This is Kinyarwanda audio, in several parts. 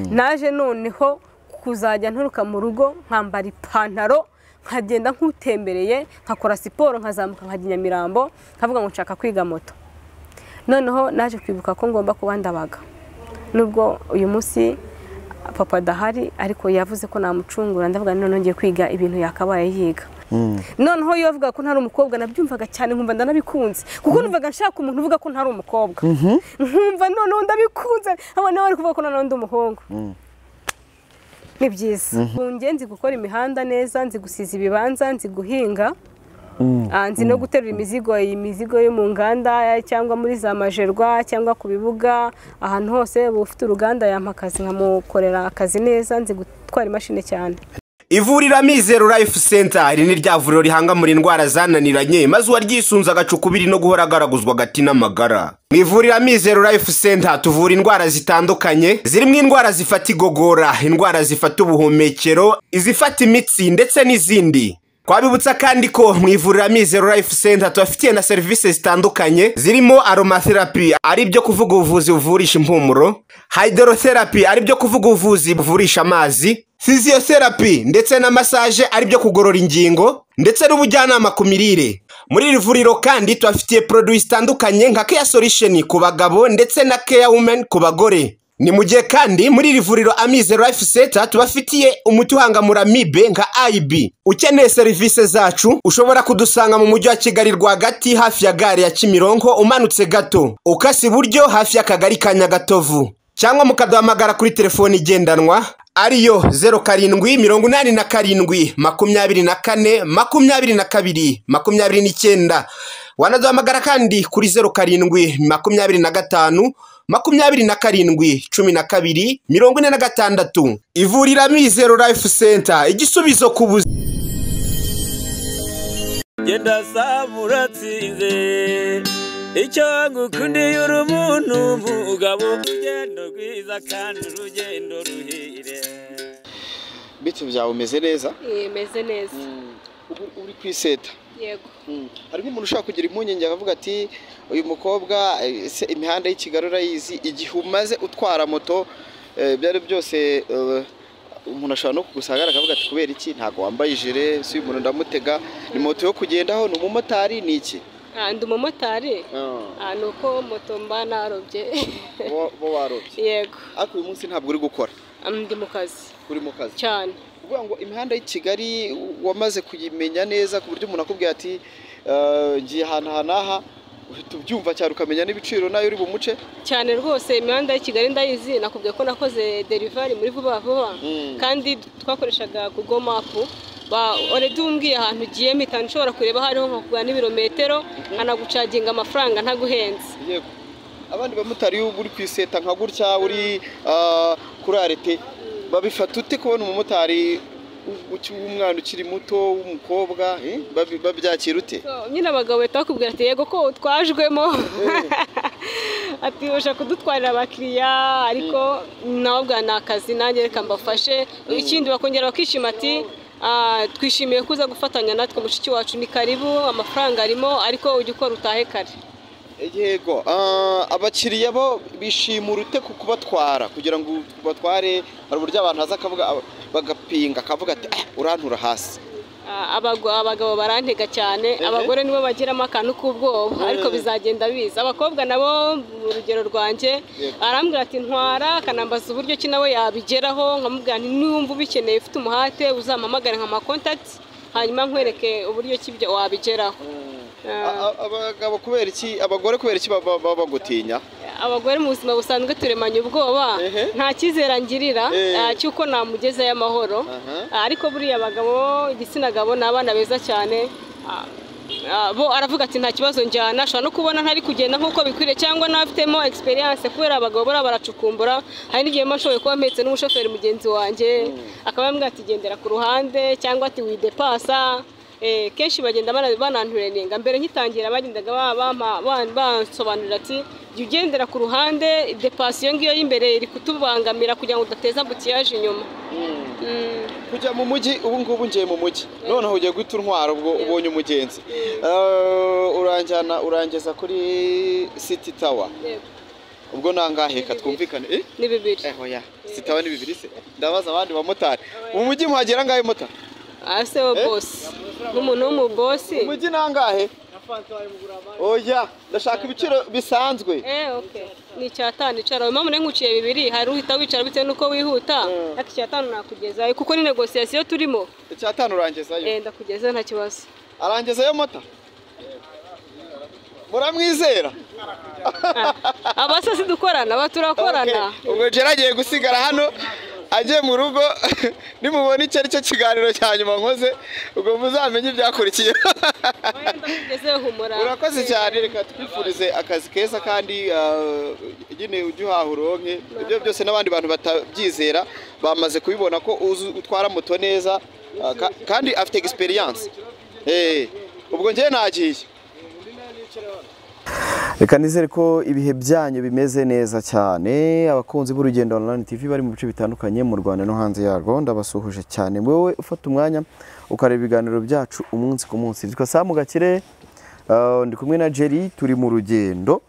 Naje noneho kuzajya nturuka mu rugo nkambara ipantaro nkagenda nkutembereye nkakora siporo nkazamuka nkajya Nyamirambo nkavuga ngo nshaka kwiga moto. Noneho naje kwibuka ko ngomba kuba ndabaga, nubwo uyu munsi papa adahari ariko yavuze ko namucungura, ndavuga none ngiye kwiga ibintu yakabaye yiga. Noneho iyo avuga ko ntari umukobwa nabyumvaga cyane nkumva ndanabikunze, kuko numvaga nshaka umuntu uvuga ko ntari umukobwa, nkumva noneho ndabikunze abana bari kuvuga ko noneho ndi umuhungu. Ni byiza nzi gukora imihanda neza, nzi gusiza ibibanza, nzi guhinga, nzi no guterura imizigo yo mu nganda cyangwa muri za majerwa cyangwa ku bibuga, ahantu hose ufite uruganda yampa akazi nkamukorera akazi neza, nzi gutwara imashini cyane. Ivuriro Amizero Life Center iri ni rya vuriro rihanga muri indwara zananiranye, maze uwaryisunze agacukubiri no guhora agaraguzwa agati n'amagara. Mu ivuriro Amizero Life Center tuvura indwara zitandukanye zirimo indwara zifata igogora, indwara zifata ubuhumekero, izifata imitsi ndetse n'izindi. Twabibutsa kandi ko mu ivuriro Amizero Life Center tubafitiye na serivisi zitandukanye zirimo aromatherapy, ari byo kuvuga ubuvuzi buvurisha impumuro, hydrotherapy ari byo kuvuga ubuvuzi buvurisha amazi, physiotherapy ndetse na massage ari byo kugorora ingingo, ndetse n'ubujyanama ku mirire. Muri iri vuriro kandi tubafitiye produits zitandukanye nka Care Solution ku bagabo ndetse na Care Women ku bagore. Ni mu gihe kandi muri iri vuriro Amizero Life Center tubafitiye umuti uhangamura amibe nka IB. Ukeneye serivisi zacu ushobora kudusanga mu mujyi wa Kigali rwagati hafi ya gare ya Kimironko umanutse gato, ukase iburyo hafi y'akagari ka Nyagatovu, cyangwa mukaduhamagara kuri telefoni igendanwa ariyo 07 87 24 22 29. Wanaduhamagara kandi kuri 07 25 27 12 46. Ivuriro Amizero Life Center, igisubizo ku buzima. Genda saburatsinze icyo ngukundiye uri umuntu mugabo, urugendo rwiza kandi urugendo ruhire. Bityo byawe umeze neza? Meze neza. Ubu uri kwiseta? Yego. Hari nk'umuntu ushaka kugira impungenge akavuga ati uyu mukobwa se imihanda y'i Kigali urayizi, igihe umaze utwara moto byari byose umuntu ashobora no kugusanga akavuga ati kubera iki ntago wambaye ijire, si uyu muntu ndamutega, ni moto yo kugendaho, ni umumotari, ni iki? Ndi umumotari. Ni uko moto mba narobye. Bo warobye? Yego. Ariko uyu munsi ntabwo uri gukora? Ndi mu kazi. Uri mu kazi? Cyane. Kuvuga ngo imihanda y'i Kigali wamaze kuyimenya neza ku buryo umuntu akubwiye ati ngiye ahantu aha n'aha uhita ubyumva cyane ukamenya n'ibiciro nayo uri bumuce? Cyane rwose imihanda y'i Kigali ndayizi, nakubwiye ko nakoze delivery muri vuba vuba kandi twakoreshaga Google Map. Already umbwiye ahantu ugiye mpita nshobora kureba hariho nkakugura n'ibirometero nkanagucaginga amafaranga ntaguhenze. Yego. Abandi bamotari uri kwiseta nka gutya uri kuri arete babifata ute kubona umumotari w'umwana ukiri muto w'umukobwa, babyakira ute? Nyine abagabo bahita bakubwira ati yego ko utwajwemo, ati ushaka kudutwarira abakiriya, ariko nawe bwa ni akazi nanjye reka mbafashe. Ikindi bakongera bakishima ati twishimiye kuza gufatanya natwe mushiki wacu, ni karibu, amafaranga arimo, ariko ujye ukora utahe kare. Yego. Abakiriya bo bishimura ute ku kubatwara kugira ngo batware? Hari uburyo abantu haza akavuga bagapinga akavuga ati urantura hasi. Abagabo barantega cyane, abagore nibo bagiramo akantu k'ubwoba, ariko bizagenda biza. Abakobwa nabo mu rugero rwanjye arambwira ati ntwara, akanambaza uburyo ki nawe yabigeraho, nkamubwira nti niwumva ubikeneye ufite umuhate uzampamagare nka contact hanyuma nkwereke uburyo ki wabigeraho. Abagabo kubera iki, abagore kubera iki baba bagutinya? Abagore mu buzima busanzwe turemanye ubwoba, nta cyizere ngirira cy'uko namugezeyo amahoro, ariko buriya abagabo igitsina gabo ni abana beza cyane. Bo aravuga ati nta kibazo njyana, ashobora no kubona ntari kugenda nk'uko bikwiriye cyangwa n'afitemo experience, kubera abagabo bora baracukumbura. Hari n'igihe mba nshoboye kuba mpetse n'umushoferi mugenzi wanjye akaba yambwira ati gendera ku ruhande cyangwa ati widepasa. Kenshi bagenda banantureninga. Mbere nkitangira bagendaga bansobanurira ati jya ugendera ku ruhande, depasi iyo ngiyo y'imbere iri kutubangamira kugira ngo udateza ambutiyaje inyuma. Kujya mu mujyi ubu ngubu ngiye mu mujyi noneho ugiye guhita untwara ubwo ubonye umugenzi uranjyana urangeza kuri City Tower. Ubwo nangahe ka twumvikane? Ni 2. Oya Sitaba ni 2 se. Ndabaza abandi bamotari. Mu mujyi muhagera ngahe mota? Ase wo boss. Nk'umuntu w'umu boss. Mu mujyi nangahe? Oya, ndashaka ibiciro bisanzwe. Okay. Ni 5 icara. Impamvu ne nkuciye 2 hari uhita wicara bitewe nuko wihuta. Ariko 5 nakugezayo kuko ni negotiation turimo. 5 urangezayo? Ndakugezayo nta kibazo. Arangezayo mota? Muramwizera? Abasa sidukorana, baturakorana. Ubwo jeragiye gusigara hano aje mu rugo nimubona icyo ari cyo kiganiro cya nyuma nkoze ubwo muzamenye ibyakurikiye. Urakoze cyane, reka twifurize akazi keza kandi nyine ujye uhaha uronke. Ibyo byose n'abandi bantu batabyizera bamaze kubibona ko utwara moto neza kandi afite experience. Ubwo njye nagiye. Reka nizere ko ibihe byanyu bimeze neza cyane. Abakunzi b'Urugendo Online TV bari mu bice bitandukanye mu Rwanda no hanze yarwo, ndabasuhuje cyane. Wowe ufata umwanya ukareba ibiganiro byacu umunsi ku munsi. Nitwa Samu Gakire, ndi kumwe na Jerry, turi mu rugendo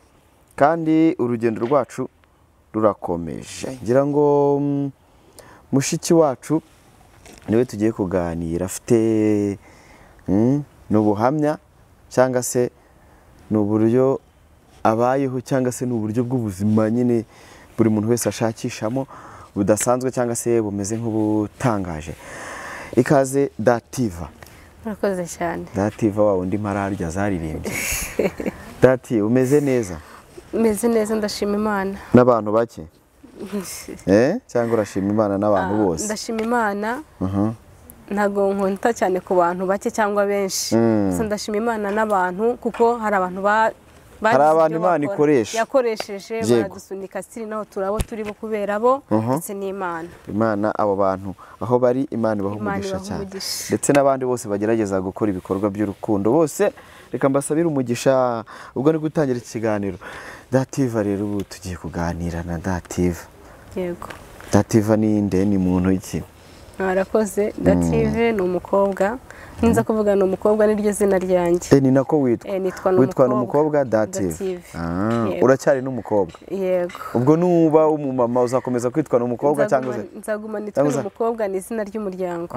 kandi urugendo rwacu rurakomeje. Ngira ngo mushiki wacu niwe tugiye kuganira, afite n'ubuhamya cyangwa se n'uburyo abayeho cyangwa se n'uburyo bw'ubuzima nyine buri muntu wese ashakishamo budasanzwe cyangwa se bumeze nk'ubutangaje. Ikaze Dativa. Murakoze cyane. Dativa wa undi mararya zaririmbye. Dati, umeze neza? Meze neza, ndashima Imana. N'abantu bake? Cyangwa urashima Imana n'abantu bose? Ndashima Imana. Ntago nkonta cyane ku bantu bake cyangwa benshi. Ndashima Imana n'abantu kuko hari abantu hari abantu Imana ikoresha yakoresheje baradusunika siri naho turabo turi bo kubera bo ndetse n'Imana. Imana abo bantu aho bari Imana ibaha umugisha cyane, ndetse n'abandi bose bagerageza gukora ibikorwa by'urukundo bose reka mbasabire umugisha. Ubwo ni gutangira ikiganiro Dativa rero ubu tugiye kuganira na Dativa. Yego. Dativa ni nde, ni muntu iki? Murakoze. Dative ni umukobwa. Ninza kuvuga ni umukobwa niryo zina ryanjye. Ni nako witwa? Nitwa n'umukobwa Dative. Uracyari n'umukobwa? Yego. Ubwo nuba umumama uzakomeza kwitwa n'umukobwa cyangwa se? Nzaguma nitwa n'umukobwa, ni izina ry'umuryango.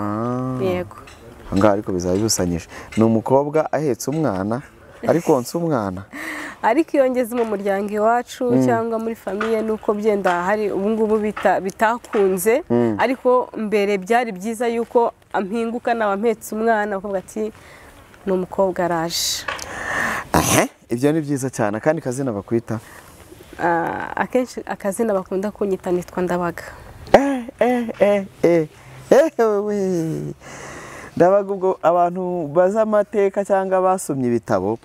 Yego. Ngaho ariko bizaba bibusanyije. Ni umukobwa ahetse umwana ariko onsa umwana. Ariko iyo ngeze mu muryango iwacu cyangwa muri famiye nuko byenda hari ubu ngubu bitakunze, ariko mbere byari byiza yuko ampinguka nabampetse umwana bakavuga ati ni umukobwa araje. Ibyo ni byiza cyane. Kandi kazina bakwita? Akenshi akazina bakunda kunyita nitwa Ndabaga. Ndabaga ubwo abantu baza amateka cyangwa basomye ibitabo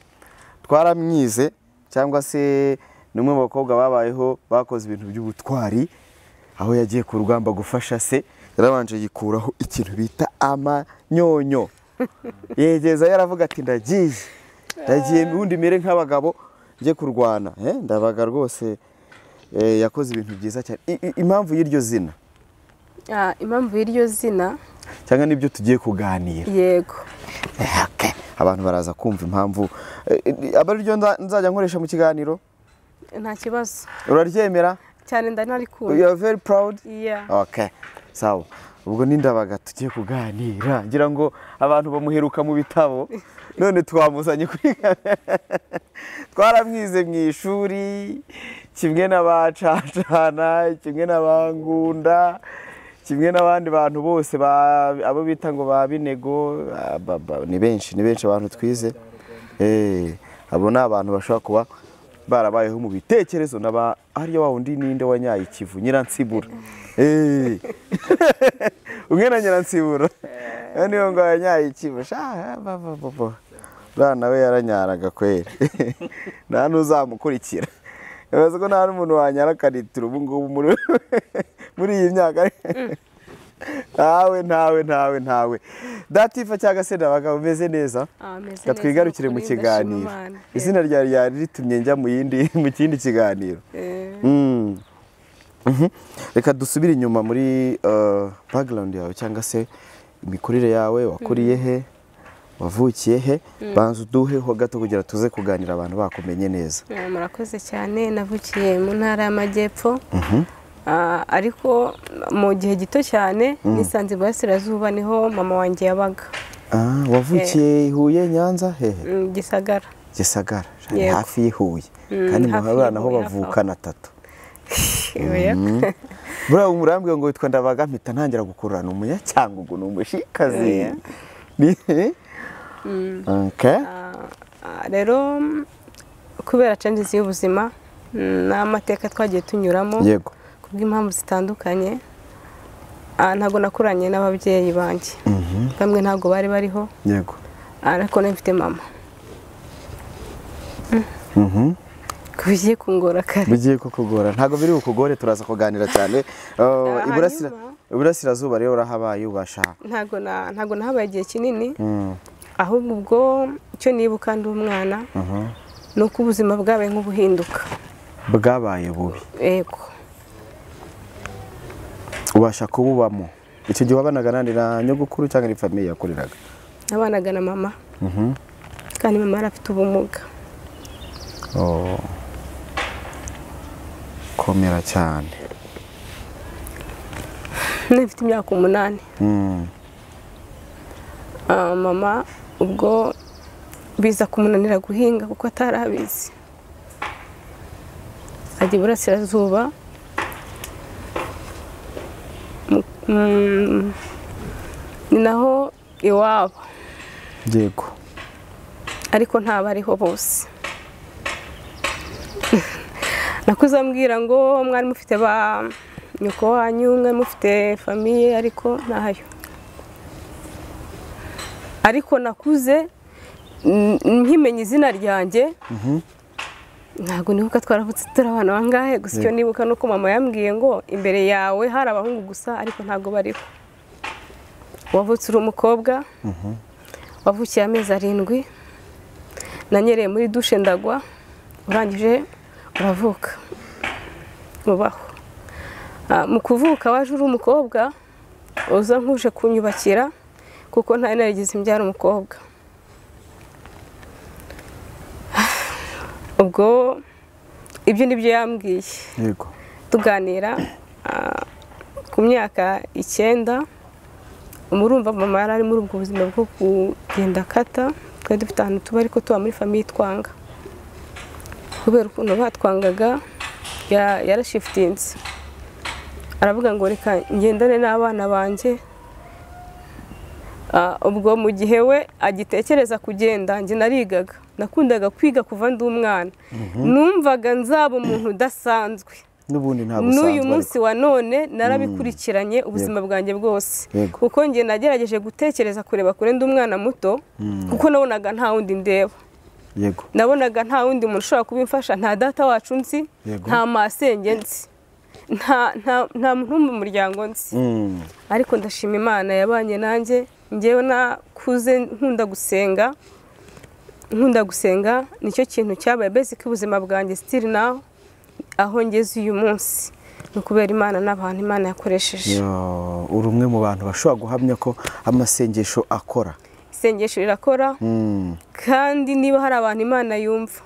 twaramwize cyangwa se numwe mu bakobwa babayeho bakoze ibintu by'ubutwari, aho yagiye ku rugamba gufasha se, yarabanje yikuraho ikintu bita amanyonyo. Yegeza yaravuga ati ndagiye ubundi mere nk'abagabo ngiye kurwana. Ndabaga rwose yakoze ibintu byiza cyane. Impamvu y'iryo zina? Impamvu y'iryo zina cyangwa nibyo tugiye kuganira. Yego. Abantu baraza kumva impamvu abariryo nzajya nkoresha mu kiganiro. Nta kibazo. Uraryemera? Cyane ndanarikunda. You are very proud? Yeah. Okay. Sawa. Ubwo ni Ndabaga tugiye kuganira. Ngira ngo abantu bamuheruka mu bitabo none twamuzanye kuri twaramwize mu ishuri kimwe n'abacacana, kimwe n'abangunda, kimwe n'abandi bantu bose abo bita ngo ba binego, ni benshi, ni benshi abantu twize. Abo ni abantu bashobora kuba barabayeho mu bitekerezo naba hariya wa undi ninde wanyaye ikivu Nyiransibura. Umwe na Nyiransibura niyo ngo yanyaye ikivu sha bana we yaranyaraga kweri. Nta nuzamukurikira. Yabaze ko nta n'umuntu wanyara karitiro ubu ngubu muri iyi myaka. Ntawe. Dativa cyangwa se Ndabaga umeze neza? Twigarukire mu kiganiro. Izina ryari ryari ritumye njya mu yindi mu kindi kiganiro. Reka dusubire inyuma muri background yawe cyangwa se imikurire yawe, wakuriye he, wavukiye he, banza uduheho gato kugira tuze kuganira abantu bakumenye neza. Murakoze cyane. Navukiye mu ntara y'Amajyepfo, Ariko mu gihe gito cyane nisanze Iburasirazuba, niho mama wanjye yabaga. Wavukiye Huye, Nyanza, hehe? Gisagara. Gisagara, hafi y'i Huye, kandi muhabana naho bavukana atatu. Buriya umurambwe ngo witwa Ndabaga, mpita ntangira gukururana Umunyacyangugu, ni umushikazi. Okay. Rero kubera changes y'ubuzima n'amateka twagiye tunyuramo, kubw'impamvu zitandukanye, ntabwo nakuranye n'ababyeyi banjye. Bamwe ntabwo bari bariho. Ariko nari mfite mama. Bigiye kungora kare. Bigiye kukugora, ntabwo biri bukugore, turaza kuganira cyane. Iburasirazuba rero urahabaye, ubasha? Ntabwo nahabaye igihe kinini, ahubwo ubwo icyo nibuka ndi umwana ni uko ubuzima bwabaye nk'ubuhinduka. Bwabaye bubi. Yego. Ubasha kububamo. Icyo gihe wabanaga nande, na nyogokuru cyangwa ni famille yakoreraga? Nabanaga na mama. Kandi mama yari afite ubumuga. Oh. Komera cyane. Nafite imyaka 8. Mama ubwo biza kumunanira guhinga kuko atarabizi. Ajya Iburasirazuba, ni naho iwabo. Yego. Ariko ntabariho bose. Nakuze ambwira ngo mwari mufite ba nyoko wanyu, mwari mufite famille, ariko ntayo. Ariko nakuze nkimenya izina ryanjye. Ntabwo nibuka twaravutse turi abana bangahe, gusa icyo nibuka nuko mama yambwiye ngo imbere yawe hari abahungu gusa, ariko ntabwo bariho. Wavutse uri umukobwa, wavukiye amezi 7, nanyereye muri dushe ndagwa, urangije uravuka mubaho. Mu kuvuka waje uri umukobwa, uza nkuje kunyubakira kuko ntari narigeze mbyara umukobwa. Ubwo ibyo nibyo yambwiye. Yego. Tuganira ku myaka 9, umurumva mama yari ari muri ubwo buzima bwo kugenda akata. Twari dufite ahantu tuba, ariko tuba muri famille twanga. Kubera ukuntu batwangaga, yarashifitinze. Aravuga ngo reka ngendane n'abana banjye. Ubwo mu gihe we agitekereza kugenda, njye narigaga. Nakundaga kwiga kuva ndi umwana. Numvaga nzaba umuntu udasanzwe. N'ubundi ntabwo usanzwe. N'uyu munsi wa none narabikurikiranye ubuzima bwanjye bwose. Kuko njye nagerageje gutekereza kureba kure ndi umwana muto, kuko nabonaga nta wundi ndeba. Yego. Nabonaga nta wundi muntu ushobora kubimfasha, nta data wacu nzi, nta masenge nzi, nta muntu mu muryango nzi. Ariko ndashima Imana yabanye nanjye. Njyewe nakuze nkunda gusenga, nkunda gusenga, nicyo kintu cyabaye basic ubuzima bwanjye still now aho ngeze uyu munsi, ni ukubera Imana n'abantu Imana yakoresheje. Uri umwe mu bantu bashobora guhamya ko amasengesho akora. Isengesho rirakora, kandi niba hari abantu Imana yumva,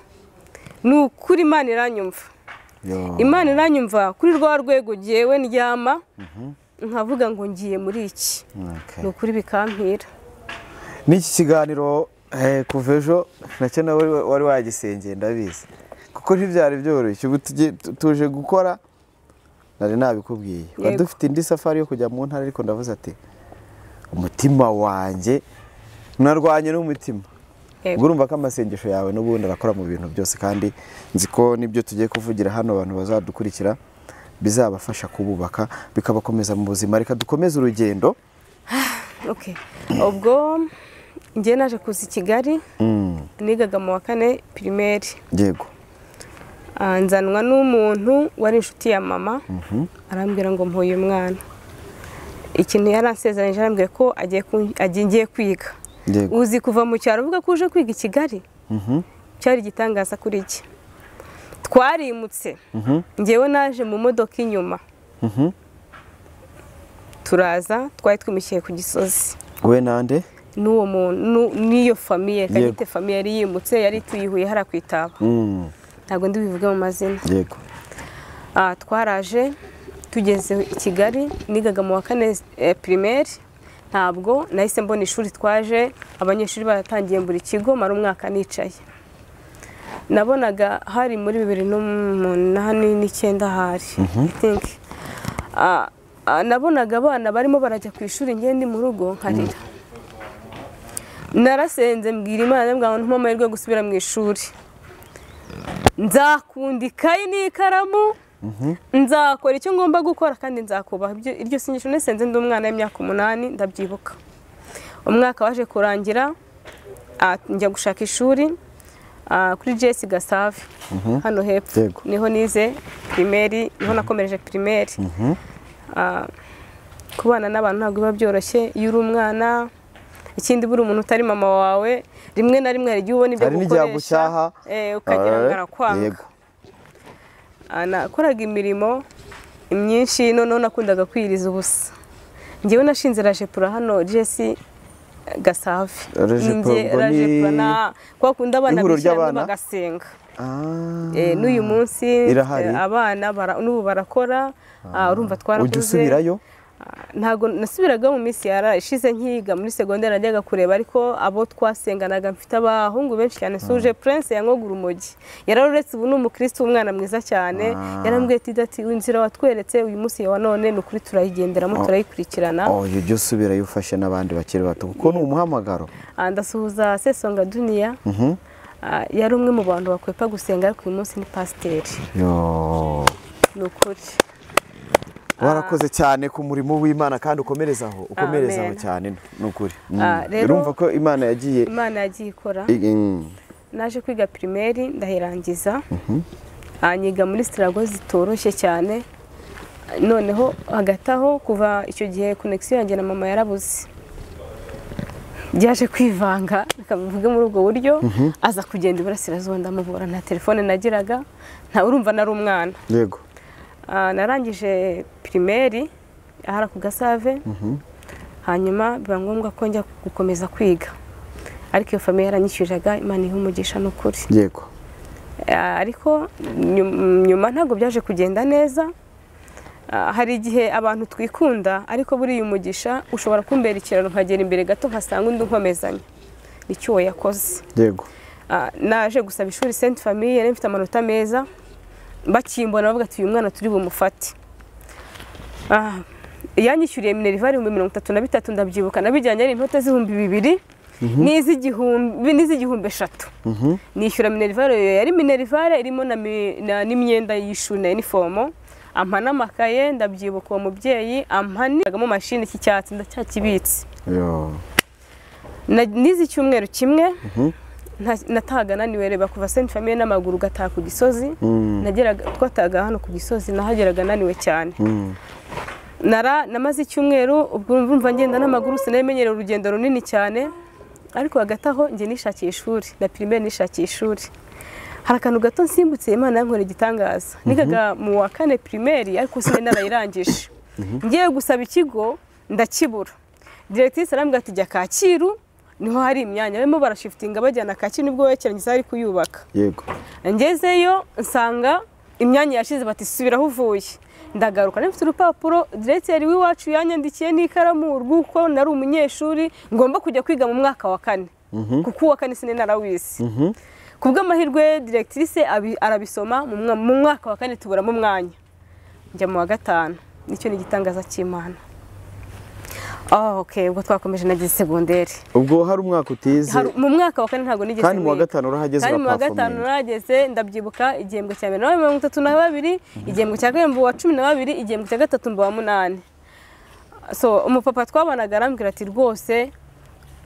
ni ukuri Imana iranyumva. Imana iranyumva kuri rwa rwego jyewe ndyama nkavuga ngo ngiye muri iki. Ni ukuri bikampira. N'iki kiganiro kuva ejo nacyo nawe wari wagisengeye, ndabizi, kuko ntibyari byoroshye. Ubu tuje gukora, nari nabikubwiye, twari dufite indi safari yo kujya mu ntara, ariko ndavuze ati umutima wanjye narwanye n'umutima. Ubwo urumva ko amasengesho yawe n'ubundi arakora mu bintu byose, kandi nzi ko nibyo tugiye kuvugira hano abantu bazadukurikira bizabafasha kububaka, bikabakomeza mu buzima. Reka dukomeze urugendo. Okay. Ubwo njye naje kuza i Kigali, nigaga mu wa 4 primaire. Yego. Nzanwa n'umuntu wari inshuti ya mama, arambwira ngo mpuye umwana. Ikintu yaransezeranyije, arambwira ko agiye kwiga. Uzi kuva mu cyaro uvuga ko uje kwiga i Kigali? Cyari igitangaza kuri iki. Twarimutse. Njyewe naje mu modoka inyuma. Turaza, twari twimukiye ku Gisozi. We nande? N'uwo muntu, n'iyo famille, kagite famille yari yimutse, yari tuyihuye hara kwitaba. Ntabwo ndi bivuge mu mazina. Yego. Twaraje Tugeze i Kigali nigaga mu wa kane primaire, ntabwo nahise mbona ishuri, twaje abanyeshuri baratangiye buri kigo, mara umwaka nicaye. Nabonaga hari muri 2008 9 hari I think. Nabonaga abana barimo barajya ku ishuri, ngiye ndi mu rugo nkarira. Narasenze mbwira Imana mbwa ngo ntumpe amahirwe yo gusubira mu ishuri, nzakunda ikayi n'ikaramu, nzakora icyo ngomba gukora kandi nzakubaha. Iryo sengesho nasenze ndi umwana w'imyaka 8 ndabyibuka. Umwaka waje kurangira njya gushaka ishuri kuri JS Gasave hano hepfo, niho nize primaire, niho nakomereje primaire. Kubana n'abantu ntabwo biba byoroshye iyo uri umwana. Ikindi buri umuntu utari mama wawe, rimwe na rimwe hari igihe ubona ibyo gukoresha ukagira ngo arakwanga. Nakoraga imirimo myinshi, noneho nakundaga kwiriza ubusa. Njyewe nashinze Rajepura hano JS Gasave. Rajepura na kwa kunda abana bishyira bagasenga. N'uyu munsi abana n'ubu barakora, urumva twarakuze. Ujya usubirayo? Ntago nasubiraga mu minsi yara ishize nkiga muri secondaire, najyaga kureba, ariko abo twasenganaga mfite abahungu benshi cyane. Suje Prince yangogura umogi, yararuretse ubu ni umukristo, umwana mwiza cyane. Yarambwiye ati dati inzira watweretse uyu munsi wa none ni ukuri turayigenderamo, turayikurikirana. Ujya usubirayo ufashe n'abandi bakiri bato kuko ni umuhamagaro. Ndasuhuza Sesonga Dunia, yari umwe mu bantu bakwepa gusenga, ariko uyu munsi ni pasiteri. Ni ukuri warakoze cyane ku murimo w'Imana kandi ukomerezaho, ukomerezaho cyane nukuri. Urumva ko Imana yagiye ikora. Naje kwiga primaire ndahirangiza, nyiga muri strago zitoroshye cyane. Noneho hagati aho kuva icyo gihe connection yanjye na mama yarabuze, byaje kwivanga bikavuga muri ubwo buryo. Aza kugenda iburasirazuba ndamubura, nta telefone nagiraga, nta urumva nari umwana. Yego. Narangije primaire ahara ku Gasave, hanyuma biba ngombwa ko njya gukomeza kwiga, ariko iyo famille yaranyishyuriraga, Imana ihe umugisha n'ukuri. Yego. Ariko nyuma ntabwo byaje kugenda neza. Hari igihe abantu twikunda, ariko buriya umugisha ushobora kumbera ikiraro nkagera imbere gato nkasanga undi nkomezanya. Nicyo uwo yakoze. Yego. Naje gusaba ishuri Sainte Famille, yari mfite amanota meza, bakimbona bavuga ati uyu mwana turi bumufate. Yanyishyuriye minerval 33,000 ndabyibuka, nabijyanye ari intote z'ibihumbi 2000 n'iz'igihumbi n'iz'igihumbi 3. Nishyura minerval, yari minerval irimo n'imyenda y'ishuri na uniform, ampa n'amakaye. Ndabyibuka uwo mubyeyi ampa n'agamo mashini cy'icyatsi ndacyakibitse. Nize icyumweru kimwe, natahaga naniwe, reba kuva Sainte Famille n'amaguru gataha ku Gisozi. Nageraga twataga hano ku Gisozi, nahageraga naniwe cyane. Namaze icyumweru ubwo urumva ngenda n'amaguru, sinamenyereye urugendo runini cyane. Ariko hagati aho njye nishakiye ishuri na primaire, nishakiye ishuri. Hari akantu gato nsimbutse, Imana yankora igitangaza. Nigaga mu wa kane primaire ariko sinari narayirangije. Ngiye gusaba ikigo ndakibura. Directrice arambwira ati jya Kacyiru niho hari imyanya, barimo barashiftinga bajyana Kacyiru, nibwo bekeranyije ari kuyubaka. Yego. Ngezeyo nsanga imyanya yashize, bati subiraho uvuye. Ndagaruka nifite urupapuro directeur w'iwacu yanyandikiye n'ikaramu rw'uko nari umunyeshuri ngomba kujya kwiga mu mwaka wa kane, kuko uwa kane sinari narawize. Kubw'amahirwe directrice arabisoma, mu mwaka wa kane tuburamo umwanya, njya mu wa gatanu. Nicyo ni igitangaza cy'Imana. Okay, ubwo twakomeje nagize secondaire. Ubwo hari umwaka utize? Mu mwaka wa kane ntago nigeze. Kandi mu wa gatanu urahageze uraperforming. Kandi mu wa gatanu urahageze, ndabyibuka igihembwe cya mbere na 32, igihembwe cya kabiri mu wa 12, igihembwe cya gatatu mu wa 8. So umupapa twabanaga arambwira ati rwose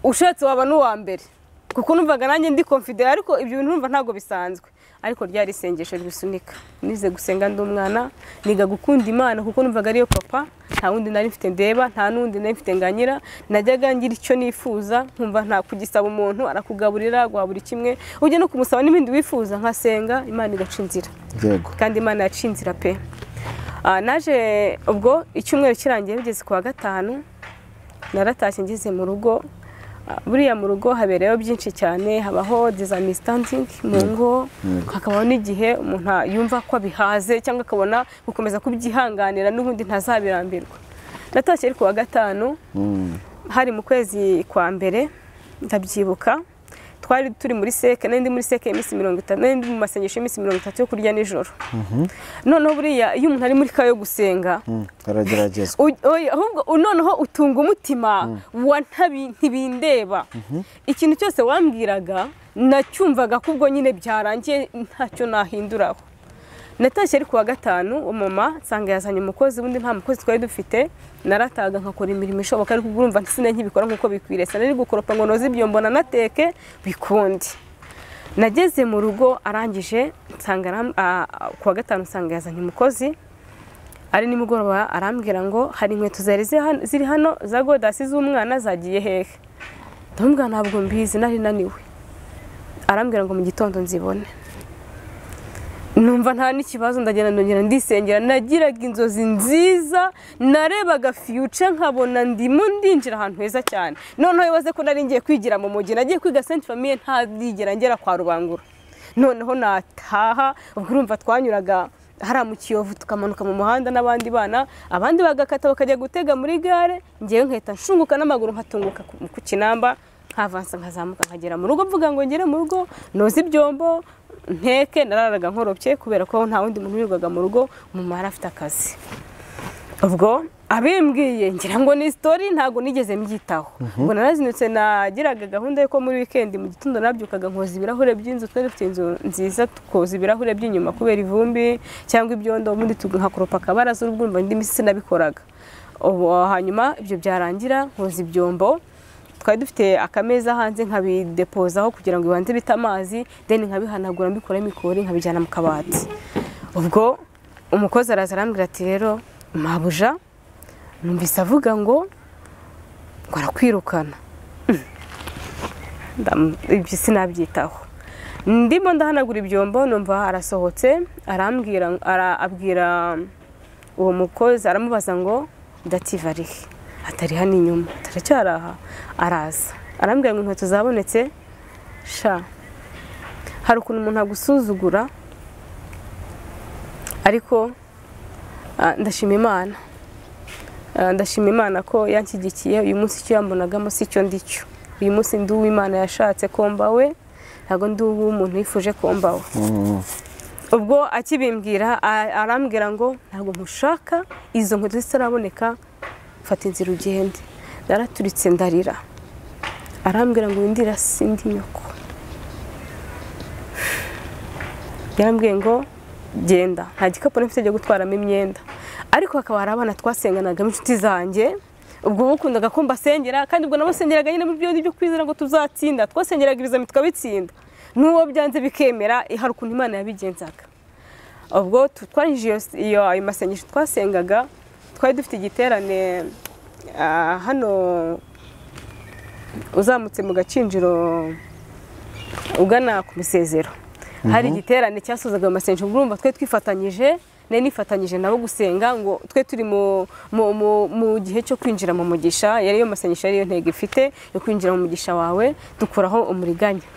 ushatse waba n'uwa mbere, kuko numvaga nanjye ndi confident, ariko ibyo bintu numva ntago bisanzwe. Ariko ryari isengesho ribisunika. Nize gusenga ndi umwana, niga gukunda Imana kuko numvaga ariyo papa, nta wundi nari mfite ndeba, nta nundi nari mfite nganyira. Najyaga ngira icyo nifuza nkumva nta kugisaba umuntu, arakugaburira guha buri kimwe, ujye no kumusaba n'ibindi wifuza, nkasenga Imana igaca inzira. Yego. Kandi Imana yaciye inzira pe. Naje ubwo icyumweru kirangiye bigeze ku wa gatanu, naratashye ngeze mu rugo. Buriya mu rugo habereyeho byinshi cyane, habaho misunderstanding mu ngo, hakabaho n'igihe umuntu yumva ko abihaze cyangwa akabona gukomeza kubyihanganira n'ubundi ntazabirambirwa. Natashye ari kuwa gatanu, hari mu kwezi kwa mbere, ndabyibuka twari turi muri seke, nari ndi muri seke iminsi 30, nari ndi mu masengesho y'iminsi 30 yo kurya nijoro. Noneho buriya iyo umuntu ari muri kayo gusenga arageragezwa, ahubwo noneho utunga umutima wa ntibindeba. Ikintu cyose wambwiraga nacyumvaga ko ubwo nyine byarangiye ntacyo nahinduraho. Natashye ari kuwa gatanu, umama nsanga yazanye umukozi, ubundi nta mukozi twari dufite. Narataga nkakora imirimo ishoboka, ariko urumva nsine nkibikora nkuko bikwiriye. Sinari gukoropa ngo noze ibyo mbona nateke bikundi. Nageze mu rugo arangije nsanga kuwa gatanu nsanga yazanye umukozi, ari nimugoroba arambwira ngo hari inkweto zari ziri hano za godasi z'umwana zagiye hehe. Ndamubwira ntabwo mbizi, nari naniwe. Arambwira ngo mu gitondo nzibone. Numva nta n'ikibazo, ndagenda ndongera ndisengera. Nagiraga inzozi nziza, narebaga future nkabona ndimo ndinjira ahantu heza cyane. Noneho bibaze ko nari ngiye kwigira mu mujyi, nagiye kwiga Sainte Famille ntadigera ngera kwa Rubangura. Noneho nataha, ubwo urumva twanyuraga hariya mu Kiyovu tukamanuka mu muhanda n'abandi bana, abandi bagakata bakajya gutega muri gare, ngewe nkahita nshunguka n'amaguru nkatunguka ku Kinamba, nkavansa nkazamuka nkagera mu rugo. Mvuga ngo ngere mu rugo noze ibyombo nteke. Nararaga nkoropye kubera ko nta wundi muntu wirirwaga mu rugo, mama yari afite akazi. Ubwo abimbwiye ngira ngo ni story, ntago nigeze mbyitaho. Ubwo narazinutse, nagiraga gahunda yo ko muri weekend mu gitondo nabyukaga nkoza ibirahure by'inzu. Twari dufite inzu nziza, tukoza ibirahure by'inyuma kubera ivumbi cyangwa ibyondo, ubundi nkakoropa akabaraza, urumva indi minsi sinabikoraga. Ubu hanyuma ibyo byarangira nkoza ibyombo. Twari dufite akameza hanze nkabidepozaho kugira ngo ibanze bita amazi, then nkabihanagura mbikora imikori nkabijyana mu kabati. Ubwo umukozi araza arambwira ati rero mabuja numvise avuga ngo arakwirukana. Ibyo sinabyitaho. Ndimo ndahanagura ibyombo numva arasohotse, arambwira, abwira uwo mukozi, aramubaza ngo Dativa arihe? Atari hano inyuma, taracyari aha. Araza arambwira ngo inkweto zabonetse. Sha, hari ukuntu umuntu agusuzugura, ariko ndashima Imana. Ndashima Imana ko yanshyigikiye. Uyu munsi icyo yambonagamo si cyo ndicyo. Uyu munsi ndi uw'Imana yashatse ko mbawe, ntabwo ndi uw'umuntu yifuje ko mbawe. Ubwo akibimbwira arambwira ngo ntabwo nkushaka, izo nkweto zitaraboneka, fata inzira ugende. Naraturitse ndarira. Arambwira ngo windira sindi nyoko. Yarambwiye ngo genda, nta gikapu nafite cyo gutwaramo imyenda. Ariko hakaba hari abana twasenganaga inshuti zanjye, ubwo bukundaga ko mbasengera, kandi ubwo nabasengeraga nyine mu byo kwizera ngo tuzatsinda. Twasengeraga ibizami tukabitsinda, n'uwo byanze bikemera. Hari ukuntu Imana yabigenzaga. Ubwo twarangije iyo ayo masengesho twasengaga, twari dufite igiterane hano uzamutse mu Gakinjiro ugana ku Musezero. Hari igiterane cyasozaga amasengesho, urumva twe twifatanyije, nari nifatanyije nabo gusenga ngo twe turi mu gihe cyo kwinjira mu mugisha. Yari yo masengesho, yari yo ntego ifite yo kwinjira mu mugisha wawe, dukuraho umuriganya.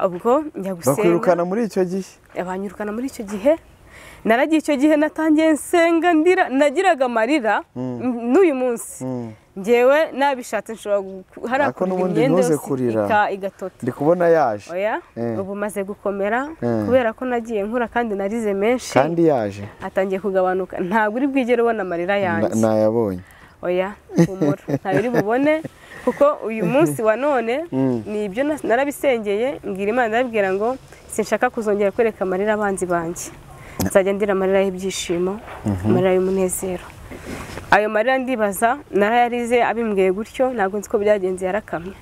Ubwo njya gusenga. Bakwirukana muri icyo gihe? Abanyirukana muri icyo gihe. Naragiye icyo gihe natangiye nsenga ndira, nagiraga amarira n'uyu munsi. Ngewe nabishatse nshobora harakurira imyenda yose igatota. Ndi kubona yaje. Oya, ubu maze gukomera kubera ko nagiye nkura kandi narize menshi. Kandi yaje. Atangiye kugabanuka. Ntabwo uri bwigere ubona amarira yanjye. Nayabonye. Oya, humura. Ntabwo uri bubone kuko uyu munsi wa none ni ibyo narabisengeye, mbwira Imana ndabwira ngo sinshaka kuzongera kwereka amarira abanzi banjye. Nzajya ndira amarira y'ibyishimo, amarira y'umunezero. Ayo marira ndibaza narayarize abimbwiye gutyo, ntabwo nzi ko byagenze, yarakamye.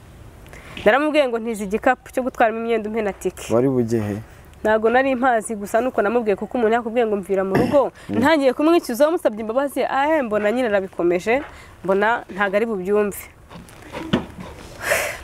Naramubwiye ngo ntize igikapu cyo gutwaramo imyenda umpe na tike. Wari bugehe? Ntabwo nari mpazi, gusa nuko namubwiye kuko umuntu yakubwiye ngo mvira mu rugo, ntangiye kumwicuza musabye imbabazi, mbona nyine arabikomeje, mbona ntabwo ari bubyumve.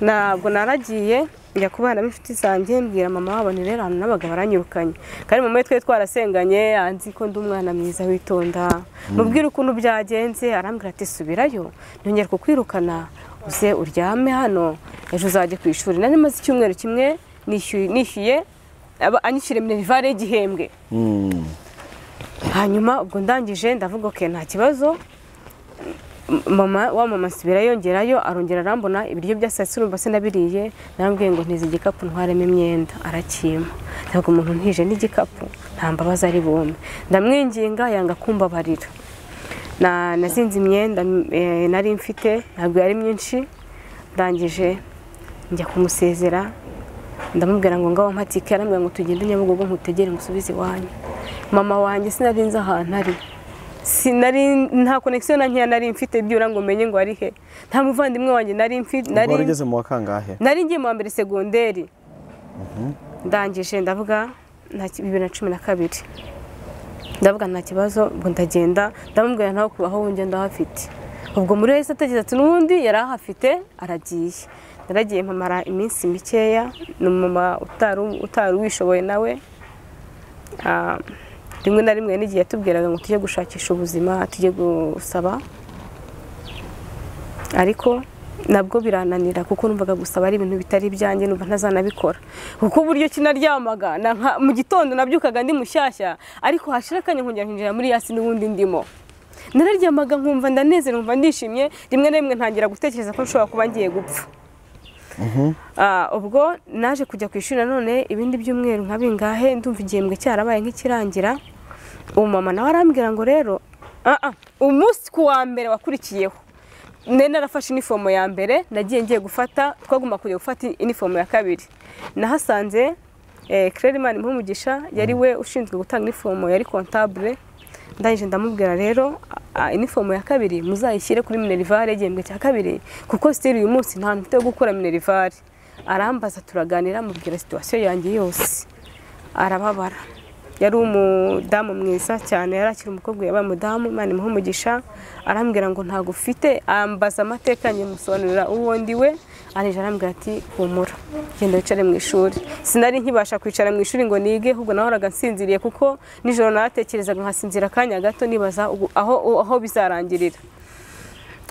Ntabwo naragiye njya kubana n'inshuti zanjye, mbwira mama wabo ni rero ahantu n'abagabo baranyirukanye. Kandi mama we twe twarasenganye, anzi ko ndi umwana mwiza witonda. Mubwira ukuntu byagenze, arambwira ati subirayo, ntongera kukwirukana, Uze uryame hano ejo uzajye ku ishuri. Nari maze icyumweru kimwe nishyuye anyishyure minerivare y'igihembwe. Hanyuma ubwo ndangije ndavuga okay nta kibazo. Mama wa mama nsubira yongerayo arongera arambona ibiryo bya saa sita urumva sinabiriye, narambwiye ngo ntize igikapu ntwaremo imyenda, arakima. Ntabwo umuntu ntije n'igikapu nta mbabazi ari bumpe. Ndamwinginga yanga kumbabarira. Na nazinze imyenda nari mfite ntabwo yari myinshi, ndangije njya kumusezera ndamubwira ngo ngaho mpatike, arambwira ngo tugende Nyabugogo nkutegere ngusubize iwanyu. Mama wanjye sinari nzi ahantu ari, sinari nta connection na nkeya nari mfite byura ngo menye ngo ari he. Nta muvandimwe wanjye nari mfite. Nari ugeze mu wa kangahe? Nari ngiye mu wa mbere segonderi. Ndangije ndavuga nta 2012 ndavuga nta kibazo, ubwo ndagenda ndamubwira ntaho kubaho wongeye ndahafite. Ubwo muri wese atekereza ati n'ubundi yari ahafite aragiye. Naragiye mpamara iminsi mikeya, ni umumama utari wishoboye nawe. Rimwe na rimwe n'igihe yatubwiraga ngo tujye gushakisha ubuzima, tujye gusaba, ariko nabwo birananira kuko numvaga gusaba ari ibintu bitari ibyanjye, numva ntazanabikora. Kuko uburyo kinaryamaga mu gitondo nabyukaga ndi mushyashya, ariko hashira akanya nkongera nkinjira muri yasi n'ubundi ndimo. Nararyamaga nkumva ndanezerewe, nkumva ndishimye, rimwe na rimwe ntangira gutekereza ko nshobora kuba ngiye gupfa. Ubwo naje kujya ku ishuri nanone ibindi byumweru nka bingahe, ndumva igihembwe cyarabaye nk'ikirangira. Uwo mama nawe arambwira ngo rero umunsi ku wa mbere wakurikiyeho nari narafashe inifomo ya mbere, nagiye ngiye gufata, twagomba kujya gufata inifomo ya kabiri. Nahasanze Claire Imana Impumugisha yari we ushinzwe gutanga inifomo, yari comptable. Ndangije ndamubwira rero inifomo ya kabiri muzayishyire kuri minerivare igihembwe cya kabiri, kuko still uyu munsi nta mfite yo gukora minerivare. Arambaza turaganira, mubwira situation yanjye yose, arababara. Yari umudamu mwiza cyane, yari akiri umukobwa yabaye umudamu, Imana imuhe umugisha. Arambwira ngo ntago ufite, ambaza amateka yanjye musobanurira uwo ndi we. Arije arambwira ati humura genda wicare mu ishuri. Sinari nkibasha kwicara mu ishuri ngo nige, ahubwo nahoraga nsinziriye kuko nijoro naratekerezaga nkasinzira akanya gato nibaza aho bizarangirira.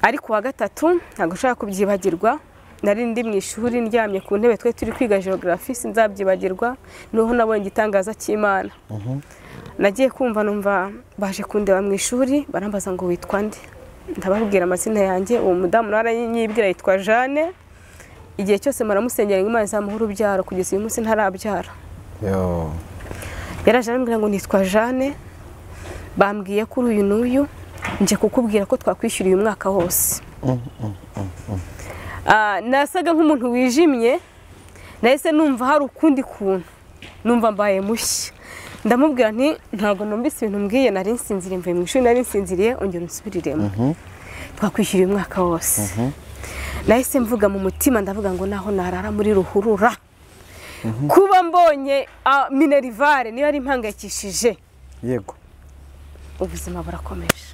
Ariko wa gatatu ntabwo nshaka kubyibagirwa, nari ndi mu ishuri ndyamye ku ntebe twe turi kwiga geography, sinzabyibagirwa, niho nabonye igitangaza cy'Imana. Nagiye kumva numva baje kundeba mu ishuri barambaza ngo witwa nde, ndababwira amazina yanjye. Uwo mudamu naranyibwira yitwa Jeanne. Igihe cyose maramusengera ngo Imana izamuhe urubyaro, kugeza uyu munsi ntarabyara. Yaraje arambwira ngo nitwa Jeanne, bambwiye ko uyu n'uyu nje kukubwira ko twakwishyuriye umwaka wose. Nasaga nk'umuntu wijimye, nahise numva hari ukundi kuntu, numva mbaye mushya. Ndamubwira nti ntabwo numvise ibintu mbwiye, nari nsinziriye, mvuye mu ishuri nari nsinziriye, ongera unsubiriremo. Twakwishyuriye umwaka wose. Nahise mvuga mu mutima ndavuga ngo naho narara muri ruhurura, kuba mbonye minerivare niyo ari impangayikishije. Yego ubuzima burakomeje.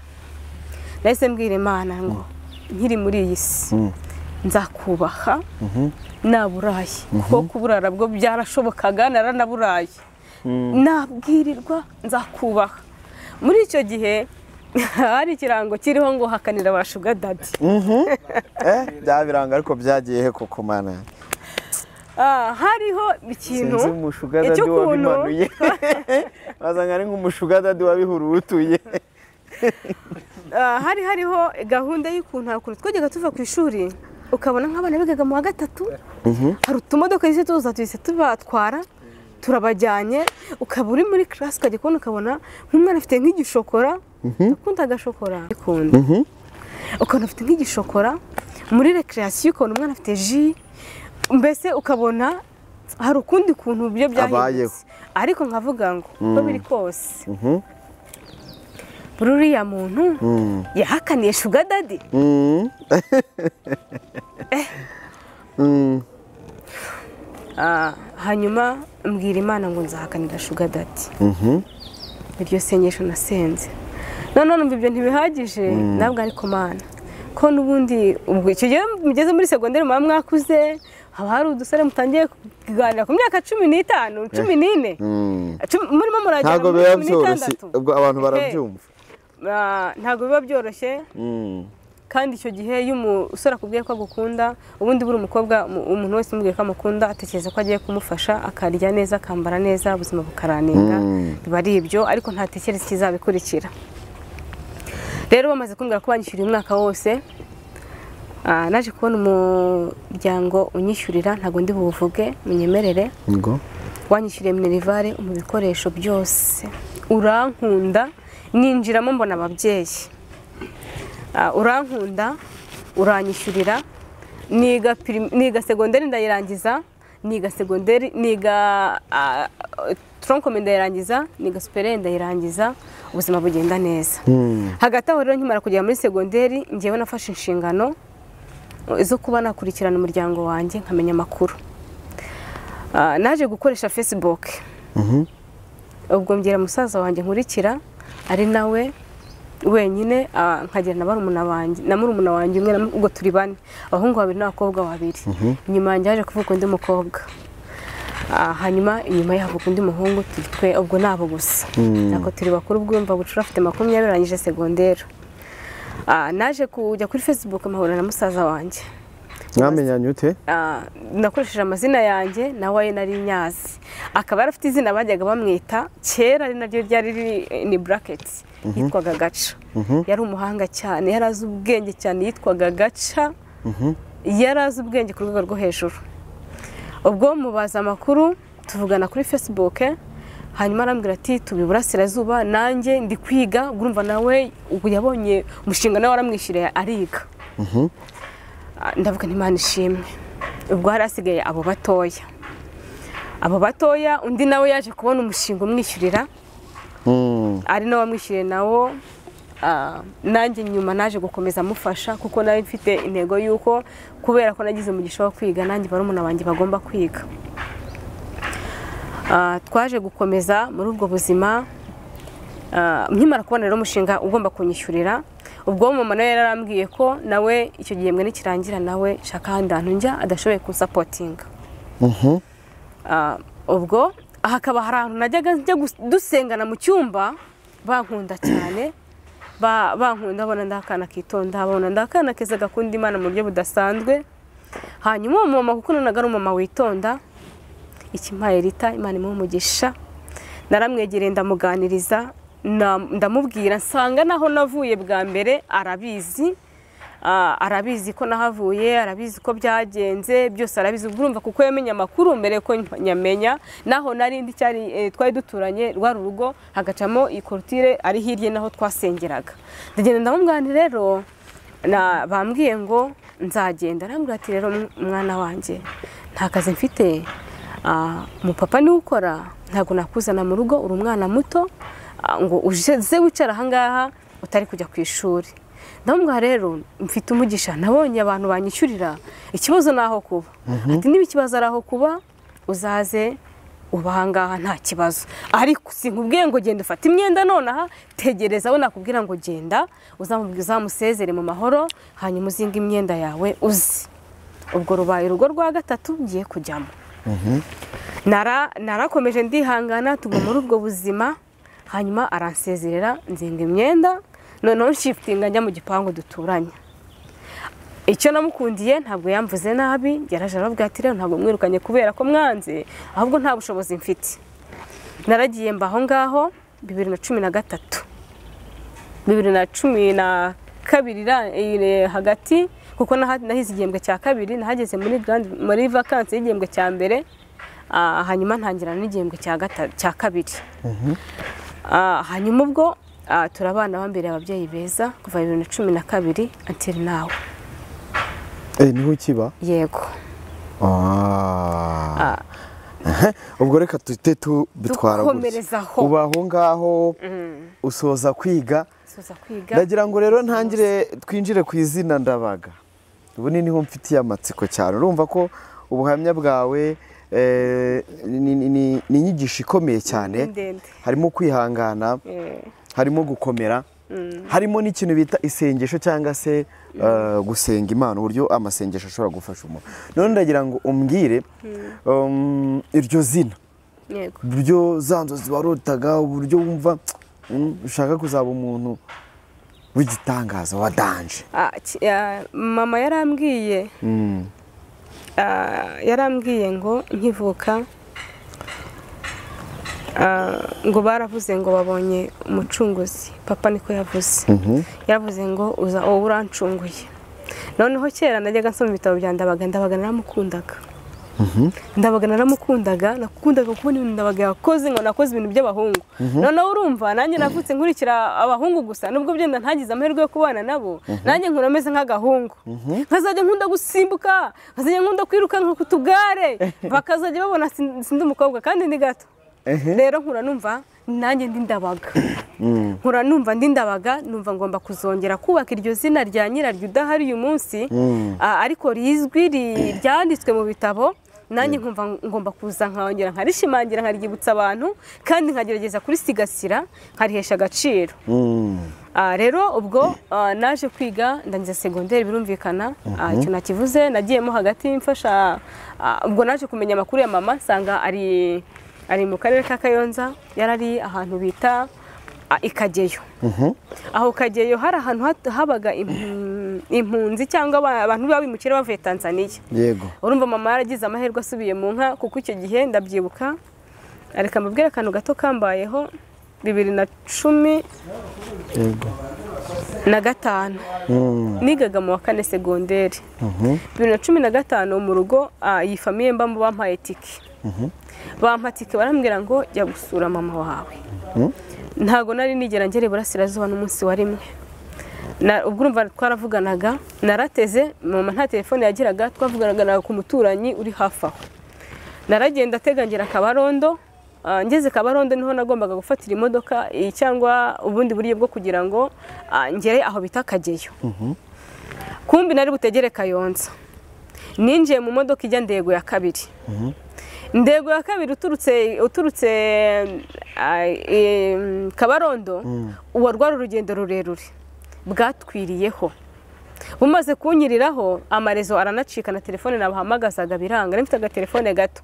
Nahise mbwira Imana ngo nkiri muri iyi si nzakubaha naburaye, kuko kuburara bwo byarashobokaga, naranaburaye, nabwirirwa nzakubaha. Muri icyo gihe hari ikirango kiriho ngo hakanira ba sugar daddy. Bya biranga ariko byagiye he koko mana? Hariho ikintu cy'ukuntu bazanga ari nk'umushuga daddy wabihurutuye. Hari hariho gahunda y'ukuntu hakuntu twajyaga tuva ku ishuri ukabona nk'abana bigaga mu wa gatatu, hari utumodoka zise tuza tuhise tubatwara turabajyanye, ukaba uri muri class ukajya kubona ukabona nk'umwana afite nk'igishokora, akunda agashokora, ukabona afite nk'igishokora muri recreation, ukabona umwana afite ji, mbese ukabona hari ukundi kuntu byo byahindutse. Ariko nkavuga ngo uko biri kose buriya muntu yahakaniye sugar daddy. Hanyuma mbwira Imana ngo nzahakanira sugar daddy. Iryo sengesho nasenze. None numva ibyo ntibihagije, nabwo ariko Mana ko nubundi ubwo icyo gihe mugeze muri segonderi muba mwakuze, haba hari udusore mutangiye kuganira ku myaka 15, 14, murimo muragera muri 16. Ubwo abantu barabyumva. Ntabwo biba byoroshye. Kandi icyo gihe iyo umusore akubwiye ko agukunda, ubundi buri umukobwa, umuntu wese umubwiye ko amukunda atekereza ko agiye kumufasha, akarya neza, akambara neza, ubuzima bukaraninga, biba ari ibyo, ariko ntatekereza ikizabikurikira. Rero bamaze kumbwira ko banyishyuriye umwaka wose, naje kubona umuryango unyishyurira, ntabwo ndi buvuge, munyemerere. Wanyishyuriye minerivare mu bikoresho byose, urankunda, ninjiramo mbona ababyeyi. Urankunda, uranyishyurira, niga segonderi ndayirangiza, niga segonderi, niga tronc commun ndayirangiza, niga superieur ndayirangiza, ubuzima bugenda neza. Hagati aho rero nkimara kugera muri segonderi, ngewe nafashe inshingano zo kuba nakurikirana umuryango wanjye nkamenya amakuru. Naje gukoresha Facebook. Ubwo mbwira musaza wanjye nkurikira ari nawe wenyine, nkagira na barumuna wanjye na murumuna wanjye umwe, ubwo turi bane, abahungu babiri n'abakobwa babiri. Inyuma yanjye haje kuvuka undi mukobwa, hanyuma inyuma ye havuka undi muhungu, twe ubwo nabo gusa. Nako turi bakuru, ubwo urumva Bucura afite 20 arangije secondaire. Naje kujya kuri Facebook mpahura na musaza wanjye. Mwamenyanye ute? Nakoresheje amazina yanjye nawe ayo nari nyazi, akaba yarafite izina bajyaga bamwita kera, ari naryo ryari riri ni brackets, yitwaga Gaca. Yari umuhanga cyane, yari azi ubwenge cyane, yitwaga Gaca, yari azi ubwenge ku rwego rwo hejuru. Ubwo mubaza amakuru tuvugana kuri Facebook, hanyuma arambwira ati tubi burasirazuba, nanjye ndi kwiga. Urumva nawe ubwo yabonye umushinga nawe waramwishyuriye ariga. Ndavuga nti Imana ishimwe. Ubwo hari hasigaye abo batoya, undi nawe yaje kubona umushinga umwishyurira, ari nawe wamwishyuriye nawo. Nanjye nyuma naje gukomeza amufasha, kuko nari mfite intego y'uko kubera ko nagize umugisha wo kwiga, nanjye barumuna banjye bagomba kwiga. Twaje gukomeza muri ubwo buzima. Nkimara kubona rero umushinga ugomba kunyishyurira, ubwo mama nawe yarambwiye ko nawe icyo gihembwe nikirangira nawe shaka ahandi hantu njya adashoboye kunsapotinga. Ubwo hakaba hari ahantu najyaga njya dusengana mu cyumba, bankunda cyane, bankunda, babona ndakana kitonda, babona ndakana keza gakunda Imana mu buryo budasanzwe. Hanyuma uwo mama, kuko naga ari umumama witonda, ikimpaye Rita, Imana imuhe umugisha, naramwegereye ndamuganiriza, ndamubwira, nsanga naho navuye bwa mbere arabizi, arabizi ko nahavuye, arabizi ko byagenze byose arabizi. Urumva kuko yamenye amakuru mbere ko nyamenya, naho nari ndi cyari twari duturanye rwa rugo, hagacamo ikortire ari hirye naho twasengeraga. Ndagenda ndamubwira rero, na bambwiye ngo nzagenda, arambwira ati rero mwana wanjye nta kazi mfite, umupapa niwe ukora, ntabwo nakuzana mu rugo, uri umwana muto, ngo uze wicara aha ngaha utari kujya ku ishuri. Ndamubwira rero mfite umugisha, nabonye abantu banyishyurira, ikibazo naho kuba. Ati niba ikibazo ari aho kuba, uzaze uba aha ngaha nta kibazo, ariko sinkubwiye ngo genda ufate imyenda nonaha, tegereza aho nakubwira ngo genda, uzamusezere mu mahoro, hanyuma uzinge imyenda yawe uzi. Ubwo rubaye urugo rwa gatatu ngiye kujyamo. Narakomeje ndihangana, tuguma muri ubwo buzima, hanyuma aransezerera, nzinga imyenda, noneho nshifutinga njya mu gipangu duturanye. Icyo namukundiye ntabwo yamvuze nabi, yaraje aravuga ati rero ntabwo mwirukanye kubera ko mwanze, ahubwo nta bushobozi mfite. Naragiye mbaho ngaho 2013, 2012 hagati, kuko nahize igihembwe cya kabiri, nahageze muri grand muri vacances y'igihembwe cya mbere, hanyuma ntangira n'igihembwe cya kabiri. Hanyuma ubwo turabana bambere ababyeyi beza kuva 2012 until now. Niho kiba? Yego. Ubwo reka tuhite tubitwara gutya. Uba aho ngaho usoza kwiga. Ndagira ngo rero ntangire twinjire ku izina Ndabaga. Ubu niho mfitiye amatsiko cyane. Urumva ko ubuhamya bwawe ni inyigisho ikomeye cyane. Harimo kwihangana, harimo gukomera, harimo n'ikintu bita isengesho cyangwa se gusenga Imana, uburyo amasengesho ashobora gufasha umuntu. None ndagira ngo umbwire iryo zina, uburyo za nzozi warotaga, uburyo wumva ushaka kuzaba umuntu w'igitangaza wa danje. Mama yarambwiye yarambwiye ngo nkivuka ngo baravuze ngo babonye umucunguzi. Papa niko yavuze, yaravuze ngo uza wowe urancunguye. Noneho kera najyaga nsoma ibitabo bya Ndabaga, Ndabaga naramukundaga. Ndabaga naramukundaga, nakundaga kubona ibintu Ndabaga yakoze, ngo nakoze ibintu by'abahungu. Noneho urumva nanjye navutse nkurikira abahungu gusa, nubwo byenda ntagize amahirwe yo kubana nabo, nanjye nkura meze nk'agahungu. Nkazajya nkunda gusimbuka, nkazajya nkunda kwiruka nko ku tugare, bakazajya babona sindi umukobwa kandi ndi gato. Rero nkura numva nanjye ndi Ndabaga. Nkura numva ndi Ndabaga, numva ngomba kuzongera kubaka iryo zina rya nyiraryo udahari uyu munsi, ariko rizwi ryanditswe mu bitabo. Nanjye nkumva ngomba kuza nkongera nkarishimangira, nkaryibutsa abantu, kandi nkagerageza kurisigasira, nkarihesha agaciro. Rero ubwo naje kwiga ndangiza segonderi, birumvikana icyo nakivuze nagiyemo hagati mfasha. Ubwo naje kumenya amakuru ya mama, nsanga ari mu karere ka Kayonza, yarari ahantu bita Ikageyo. Aho Kageyo hari ahantu habaga impunzi cyangwa abantu babimukira bavuye Tanzania. Yego. Urumva mama yaragize amahirwe asubiye mu nka, kuko icyo gihe ndabyibuka, areka mbabwire akantu gato kambayeho 2015. Nigaga mu wa kane segonderi. 2015 mu rugo iyi famiye mbamo bampaye tike. Bampa tike barambwira ngo jya gusura mama wawe. Ntago nari nigera ngere burasirazuba n'umunsi wa rimwe. Ubwo urumva twaravuganaga, narateze mama nta telefone yagiraga, twavuganaga ku muturanyi uri hafi aho. Naragenda ategangera Kabarondo, ngeze Kabarondo niho nagombaga gufatira imodoka cyangwa ubundi buryo bwo kugira ngo ngere aho bita Kageyo. Kumbi nari butegere Kayonza. Ninjiye mu modoka ijya Ndego ya kabiri. Ndego ya kabiri uturutse Kabarondo, uwa rwari urugendo rurerure bwatwiriyeho. Bumaze kunyiriraho amarezo aranacika na telefone nabahamagazaga biranga, nari mfite agatelefone gato.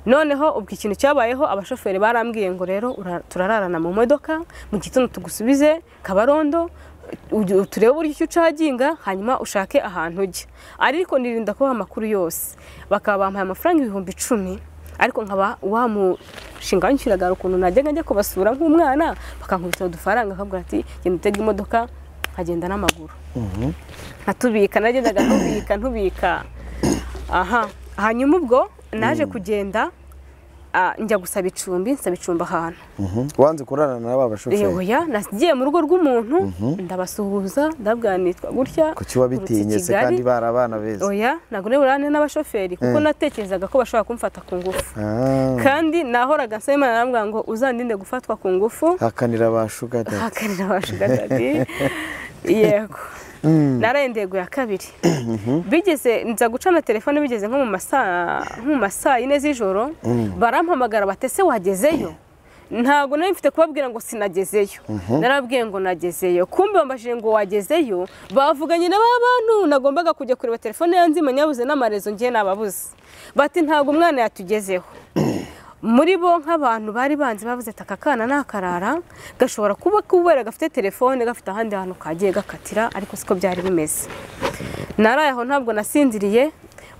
Noneho ubwo ikintu cyabayeho, abashoferi barambwiye ngo rero turararana mu modoka, mu gitondo tugusubize Kabarondo, turebe uburyo icyo ucaginga, hanyuma ushake ahantu ujya. Ariko nirinda kubaha amakuru yose. Bakaba bampaye amafaranga 10,000, ariko nkaba wa mushinga w'inshyiraga ukuntu najyaga njya kubasura nk'umwana, bakankubita udufaranga akabwira ati genda utege imodoka, nkagenda n'amaguru. Nkatubika, nagendaga ntubika. Aha, hanyuma ubwo naje kugenda njya gusaba icumbi, nsaba icumbi ahantu. Wanze kurarana n'aba bashoferi? Oya, nagiye mu rugo rw'umuntu, ndabasuhuza, ndabwira nitwa gutya. Kuki wabitinye se kandi bari abana beza? Oya, ntabwo nari n'abashoferi kuko natekerezaga ko bashobora kumfata ku ngufu. Kandi nahoraga nsaba Imana narambwira ngo uzandinde gufatwa ku ngufu. Hakanira ba sugar daddy. Hakanira ba sugar daddy. Yego. Naraye Ndego ya kabiri. Bigeze nza gucana telefone bigeze nko mu masaa 4 z'ijoro, barampamagara batese wagezeyo. Ntago nari mfite kubabwira ngo sinagezeyo. Narabwiye ngo nagezeyo. Kumbe bambajije ngo wagezeyo, bavuganye na bantu nagombaga kujya kureba telefone yanzima nyabuze n'amarezo ngiye nababuze. Bati ntago umwana yatugezeho. Muri bo nk'abantu bari banze bavuze ati akana nakarara gashobora kuba kubera gafite telefone gafite ahandi hantu kagiye gakatira, ariko siko byari bimeze. Naraye aho ntabwo nasinziriye.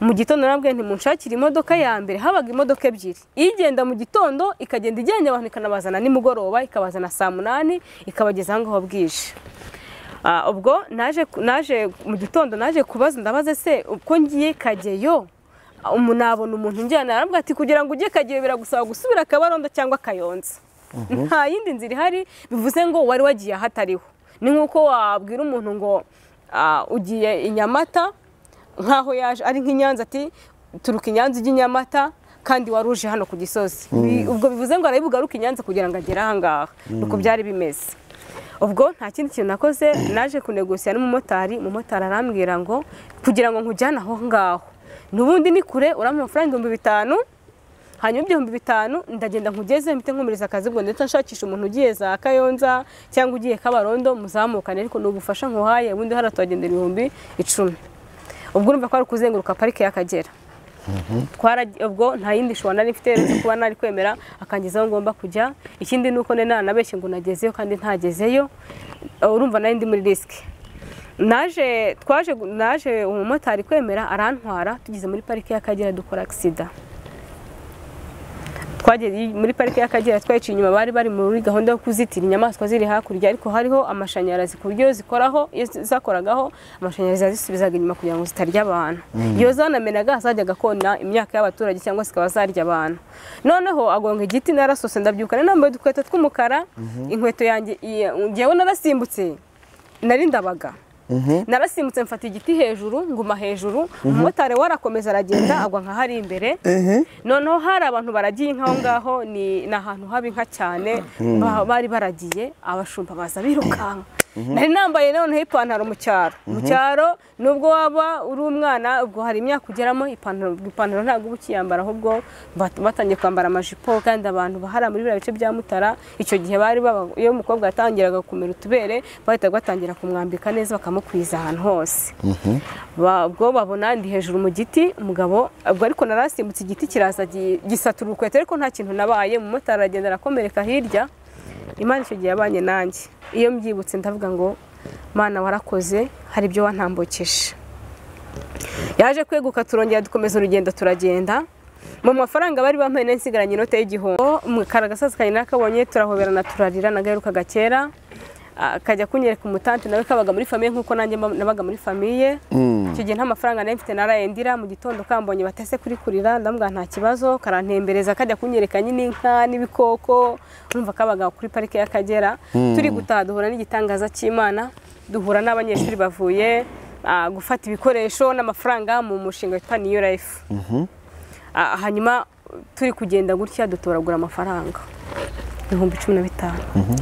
Mu gitondo narabwiye nti munshakire imodoka ya mbere, habaga imodoka ebyiri, igenda mu gitondo ikagenda ijyanye abantu ikanabazana nimugoroba, ikabazana saa 8 ikabageza aho bwije. Ubwo naje mu gitondo naje kubaza, ndabaza se uko ngiye Kageyo umunabona umuntu njyana, arambwira ati kugira ngo ujye Kageyo biragusaba gusubira Kabarondo cyangwa Kayonza. Nta yindi nzira ihari, bivuze ngo wari wagiye ahatariho. Ni nkuko wabwira umuntu ngo ugiye i Nyamata nkaho yaje ari nk'Inyanza, ati turuka Inyanza ujye i Nyamata kandi waruje hano ku Gisozi. Ubwo bivuze ngo arabibugaruka Inyanza kugira ngo agere aha ngaha. Nuko byari bimeze. Ubwo nta kindi kintu nakoze, naje kunegosiya n'umumotari, umumotari arambwira ngo kugira ngo nkujyane aho ngaho nubundi ni kure, urampa amafaranga 5,000, hanyuma 5,000 ndagenda nkugeze mpite nkomereza akazi, ubwo ndetse nshakisha umuntu ugiye za Kayonza cyangwa ugiye Kabarondo muzamukane, ariko n'ubufasha nkuhaye ubundi haratugendera 10,000. Ubwo urumva ko ari kuzenguruka parike y'Akagera. Ubwo nta yindi shobora nari mfite uretse kuba nari kwemera akangeza aho ngomba kujya. Ikindi nuko ne nanabeshye ngo nagezeyo kandi ntagezeyo, urumva nari ndi muri risk. Naje twaje naje umumotari kwemera arantwara, tugeze muri parike y'Akagera dukora accident. Twageze muri parike y'Akagera twaciye inyuma, bari bari muri gahunda yo kuzitira inyamaswa ziri hakurya, ariko hariho amashanyarazi ku buryo zikoraho, iyo zakoragaho amashanyarazi yazisubizaga inyuma kugira ngo zitarya abantu. Iyo zanamenaga zajyaga kona imyaka y'abaturage cyangwa zikaba zarya abantu. Noneho agonga igiti narasose ndabyuka, nambaye udukweto tw'umukara, inkweto yanjye ngewe narasimbutse, nari ndabaga. Narasimbutse mfata igiti hejuru, nguma hejuru, umumotari warakomeza aragenda agwa nka hari imbere. Noneho hari abantu baragiye inka aho ngaho, ni ahantu haba inka cyane, bari baragiye, abashumba baza birukanka. Nari nambaye noneho ipantaro mu cyaro. Mu cyaro nubwo waba uri umwana, ubwo hari imyaka ugeramo ipantaro ntabwo uba ukiyambara, ahubwo batangiye kwambara amajipo. Kandi abantu bahara muri biriya bice bya Mutara icyo gihe bari iyo umukobwa yatangiraga kumera utubere bahitaga batangira kumwambika neza bakamukwiza ahantu hose. Ubwo babona ndi hejuru mu giti, umugabo ubwo ariko narasimbutse igiti kiraza gisatura urukweto, ariko nta kintu nabaye. Umumotari aragenda arakomereka hirya. Imana icyo gihe yabanye nanjye, iyo mbyibutse ndavuga ngo Mana warakoze, hari ibyo wantambukije. Yaje kweguka turongera dukomeza urugendo turagenda. Mu mafaranga bari bampaye nari nsigaranye inote y'igihumbi. Karagasazi kanjye nakabonye turahoberana turarira, nagaherukaga kera. Kajya kunyereka umutante nawe kabaga muri famille nkuko nanjye nabaga muri famille. Icyo gihe nta mafaranga nari mfite, narayendira mu gitondo kambonye batese kuri kurira, ndambwa nta kibazo, karantembereza kajya kunyereka nyine inka n'ibikoko, urumva kabaga kuri parike y'Akagera. Turi gutaha duhura n'igitangaza cy'Imana, duhura n'abanyeshuri bavuye gufata ibikoresho n'amafaranga mu mushinga witwa New Life. Hanyuma turi kugenda gutya dutoragura amafaranga 15,000.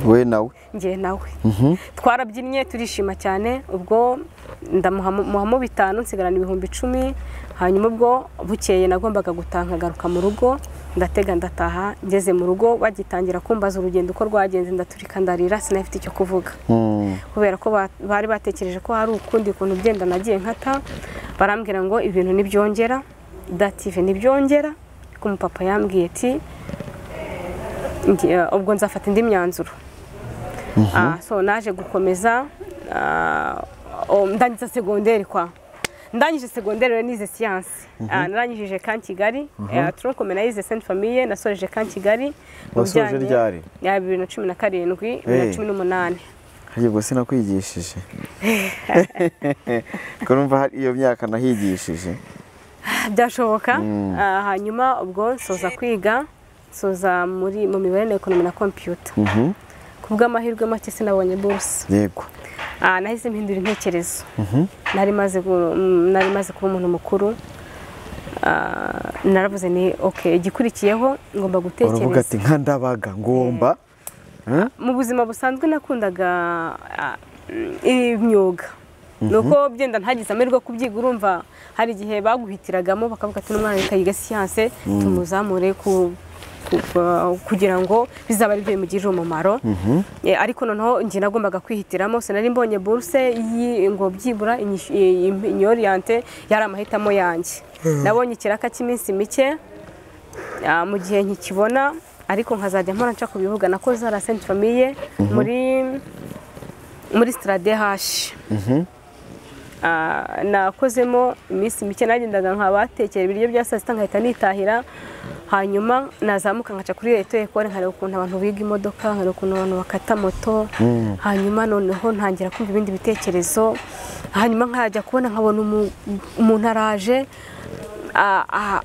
We nawe? Ngiye nawe. Twarabyinnye turishima cyane, ubwo ndamuhamo 5 nsigarana 10,000. Hanyuma ubwo bukeye nagombaga gutaha nkagaruka mu rugo, ndatega ndataha. Ngeze mu rugo bagitangira kumbaza urugendo uko rwagenze, ndaturika ndarira, sinafite icyo kuvuga. Kubera ko bari batekereje ko hari ukundi kuntu byenda nagiye nkata, barambwira ngo ibintu nibyongera, dative nibyongera. Ko umupapa yambwiye ati ubwo nzafata indi myanzuro. So naje gukomeza ndangiza secondaire kwa. Ndangije secondaire nize science. Narangije kan Kigali, tronc commun nayize Sainte Famille, nasoreje kan Kigali. Wasoje ryari? Ya 2017, 2018. Yego sinakwigishije. Ko numva iyo myaka nahigishije. Byashoboka. Hanyuma ubwo nsoza kwiga, soza muri mu mibare na economy na computer. Kubwa amahirwe make sinabonye bourse. Yego. Nahise mpindura intekerezo. Nari maze kuba umuntu mukuru. Naravuze ni okay, igikurikiyeho ngomba gutekereza. Uravuga ati nka ndabaga ngomba. Mu buzima busanzwe nakundaga imyuga. Nuko byenda ntagize amahirwe kubyiga, urumva hari igihe baguhitiragamo bakavuga ati n'umwana reka yiga science tumuzamure kugira ngo bizaba ari byo bimugirira umumaro. Ariko noneho njye nagombaga kwihitiramo, sinari mbonye bourse ngo byibura inyoriente yari amahitamo yanjye. Nabonye ikiraka cy'iminsi mike mu gihe nkikibona, ariko nkazajya mpora nca kubivuga. Nakoze la Sainte Famille muri Strade H. Nakozemo iminsi mike, nagendaga nkabatekera ibiryo bya saa sita nkahita nitahira. Hanyuma nazamuka nkaca kuri Leta Ecole nkareba ukuntu abantu biga imodoka, nkareba ukuntu abantu bakata moto. Hanyuma noneho ntangira kumva ibindi bitekerezo. Hanyuma nkajya kubona nkabona umuntu araje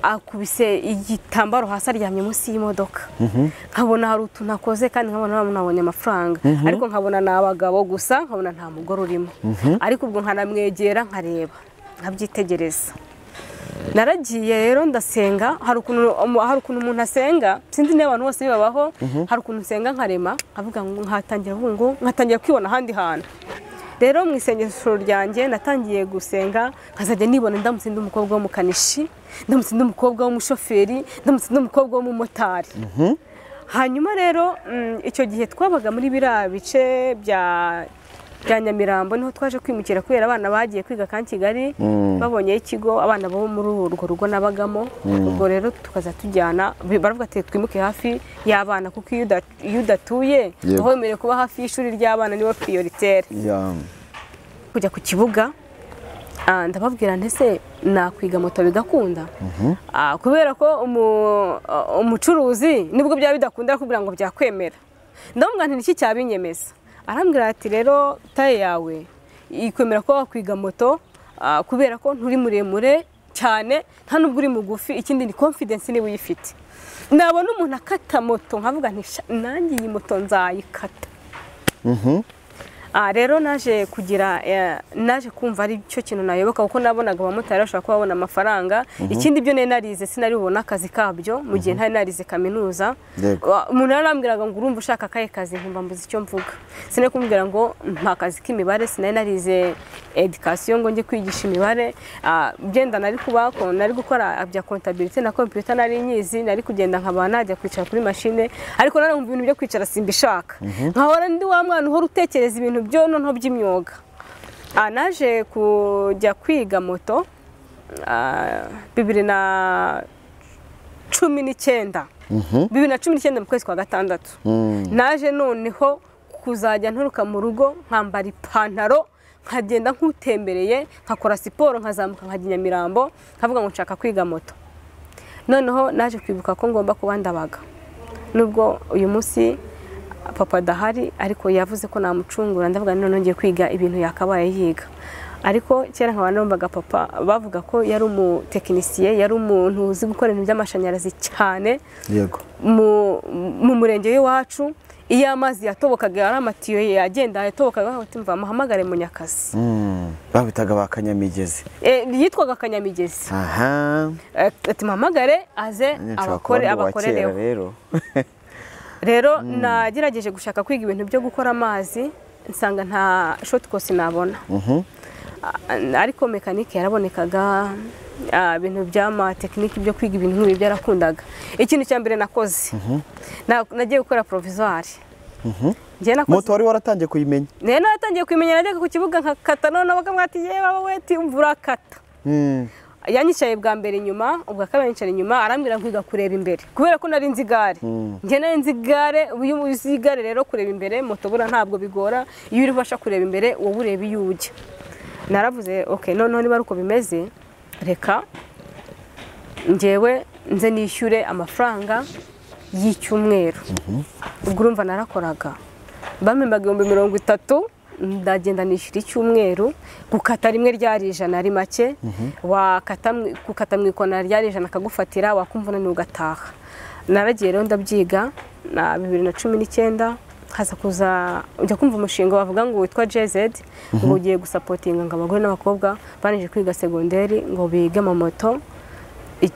akubise igitambaro hasi aryamye munsi y'imodoka. Nkabona hari utuntu akoze kandi nkabona nabonye amafaranga, ariko nkabona ni abagabo gusa, nkabona nta mugore urimo. Ariko ubwo nkanamwegera nkareba nkabyitegereza. Naragiye rero ndasenga. Hari ukuntu umuntu asenga, sinzi niba abantu bose bibabaho, hari ukuntu nsenga nkarema nkavuga ngo nkatangira ngo nkatangira kwibona ahandi hantu. Rero mu isengesho ryanjye natangiye gusenga nkazajya nibona ndamutse ndi umukobwa w'umukanishi, ndamutse ndi umukobwa w'umushoferi, ndamutse ndi umukobwa w'umumotari. Hanyuma rero icyo gihe twabaga muri biriya bice bya bya Nyamirambo niho twaje kwimukira kubera abana bagiye kwiga kan Kigali babonye ikigo abana bo muri urwo rugo nabagamo. Ubwo rero tukaza tujyana, baravuga ati twimuke hafi y'abana kuko iyo udatuye aho wemerewe kuba hafi y'ishuri ry'abana nibo prioritaire. Kujya ku kibuga ndababwira ntese nakwiga moto bigakunda, kubera ko umucuruzi nibwo byaba bidakunda kugira ngo byakwemera. Ndamubwira nti niki cyabinyemeza, arambwira ati rero taye yawe ikwemera ko wakwiga moto kubera ko nturi muremure cyane nta nubwo uri mugufi, ikindi ni confidence niba uyifite. Nabona umuntu akata moto nkavuga nti nanjye iyi moto nzayikata. Rero naje kugira naje kumva ari cyo kintu nayoboka kuko nabonaga abamotari bashobora kuba babona amafaranga. Ikindi byo nari narize sinari bubona akazi kabyo mu gihe ntari narize kaminuza. Umuntu yarambwiraga ngo urumva ushaka akahe kazi, nkumva mbuze icyo mvuga. Sinari kumubwira ngo mpa akazi k'imibare, sinari narize education ngo njye kwigisha imibare. Byenda nari kuba ko nari gukora bya comptabilité na computer nari nyizi, nari kugenda nkaba najya kwicara kuri machine, ariko nari umva ibintu byo kwicara simbishaka. Nkahora ndi wa mwana uhora utekereza ibintu byo noneho by'imyuga. Naje kujya kwiga moto 2019 2019 mu kwezi kwa gatandatu. Naje noneho kuzajya nturuka mu rugo nkambara ipantaro nkagenda nkutembereye nkakora siporo nkazamuka nkajya Nyamirambo nkavuga ngo nshaka kwiga moto. Noneho naje kwibuka ko ngomba kuba ndabaga, nubwo uyu munsi papa dahari ariko yavuze ko namucungura. Ndavuga none ngiye kwiga ibintu yakabaye yiga, ariko kera nkaba numvaga papa bavuga ko yari umutekinisiye, yari umuntu uzi gukora ibintu by'amashanyarazi cyane. Yego. Mu murenge w'iwacu iyo amazi yatobokaga ari amatiyo yagenda yatobokaga batimva muhamagare Munyakazi. Babitaga ba Kanyamigezi. Yitwaga Kanyamigezi. Aha. Ati muhamagare aze abakore abakorereho. Rero rero nagerageje gushaka kwiga ibintu byo gukora amazi nsanga nta short course nabona. Ariko mekanike yarabonekaga, ibintu by'ama technique byo kwiga ibintu nk'ibi byarakundaga. Ikintu cya mbere nakoze nagiye gukora provisoire. Moto wari waratangiye kuyimenya? Ne naratangiye kuyimenya, najyaga ku kibuga nkakata none bakamwati yewe weti umvura kata. Yanyicaye bwa mbere inyuma, ubwa kabiri yanyicaye inyuma, arambwira kwiga kureba imbere kubera ko nari nzi igare. Njye nari nzi igare, uyu uzi igare rero kureba imbere moto bura ntabwo bigora, iyo uri ubasha kureba imbere wowe ureba iyo ujya. Naravuze okay noneho niba uko bimeze reka njyewe nze nishyure amafaranga y'icyumweru. Ubwo urumva narakoraga bamembaga 30,000 ndagenda nishyura icyumweru. Gukata rimwe ryari 100 ari make, wakata gukata mu ikona ryari 100 akagufatira wakumva nani ugataha. Naragiye rero ndabyiga na 2019 haza kuza ujya kumva umushinga bavuga ngo witwa JZ ngo ugiye gusapotinga ngo abagore n'abakobwa barangije kwiga segonderi ngo bige amamoto,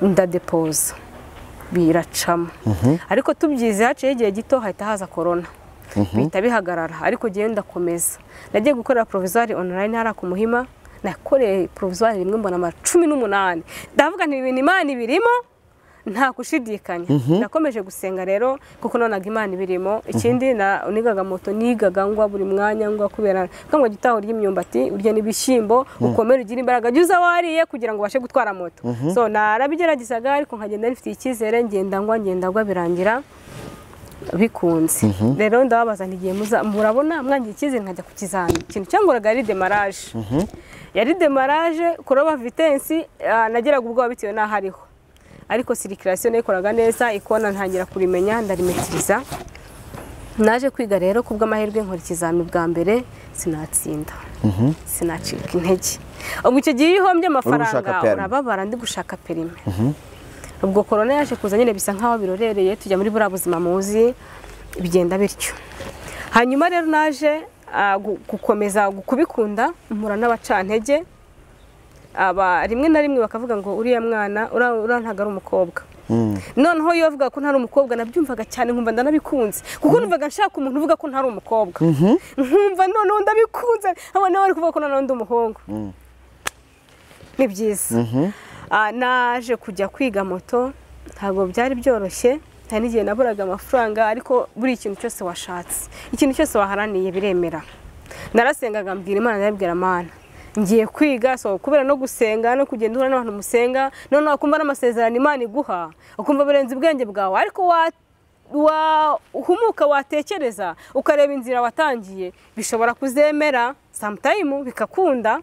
ndadepoza biracamo. Ariko tubyize haciye igihe gito hahita haza corona bihita bihagarara, ariko giye ndakomeza. Nagiye gukorera provisoire online hara ku Muhima, nakoreye provisoire rimwe mbona ama 18. Ndavuga nti ibintu Imana ibirimo nta kushidikanya. Nakomeje gusenga rero kuko nonaga Imana ibirimo. Ikindi na unigaga moto nigaga ngwa buri mwanya ngwa kubera ngo gitaho ry'imyumbati urye n'ibishyimbo ukomere ugira imbaraga jya uza wariye kugira ngo ubashe gutwara moto. So narabigeragezaga ariko nkagenda nifitiye icyizere, ngenda ngwa ngenda ngwa birangira bikunze. Rero ndababaza nti giye murabona mwangiye icyizere nkajya ku kizami. Ikintu cyangoraga yari demarage. Yari demarage kuroba vitesse, nageraga ubwoba bitewe n'aho ariho. Ariko circulation nayikoraga neza, ikona ntangira kurimenya ndarimetiriza. Naje kwiga rero kubw'amahirwe nkora ikizami bwa mbere sinatsinda. Sinacika intege. Ubwo icyo gihe iyo uhombye amafaranga urababara, ndi gushaka perime. Ubwo corona yaje kuza nyine bisa nkaho birorereye tujya muri bura buzima muzi bigenda bityo. Hanyuma rero naje gukomeza kubikunda mpura n'abacantege aba rimwe na rimwe bakavuga ngo uriya mwana ura ntago ari umukobwa. Noneho iyo bavuga ko ntari umukobwa nabyumvaga cyane nkumva ndanabikunze, kuko numvaga nshaka umuntu uvuga ko ntari umukobwa. Nkumva noneho ndabikunze abana bari kuvuga ko noneho ndi umuhungu. Ni byiza. Naje kujya kwiga moto ntabwo byari byoroshye, hari n'igihe naburaga amafaranga, ariko buri ikintu cyose washatse, ikintu cyose waharaniye biremera. Narasengaga mbwira Imana, ndabwira Mana ngiye kwiga, so kubera no gusenga no kugenda uhura n'abantu musenga, none wakumva n'amasezerano Imana iguha ukumva birenze ubwenge bwawe, ariko wahumuka watekereza ukareba inzira watangiye bishobora kuzemera sometime bikakunda.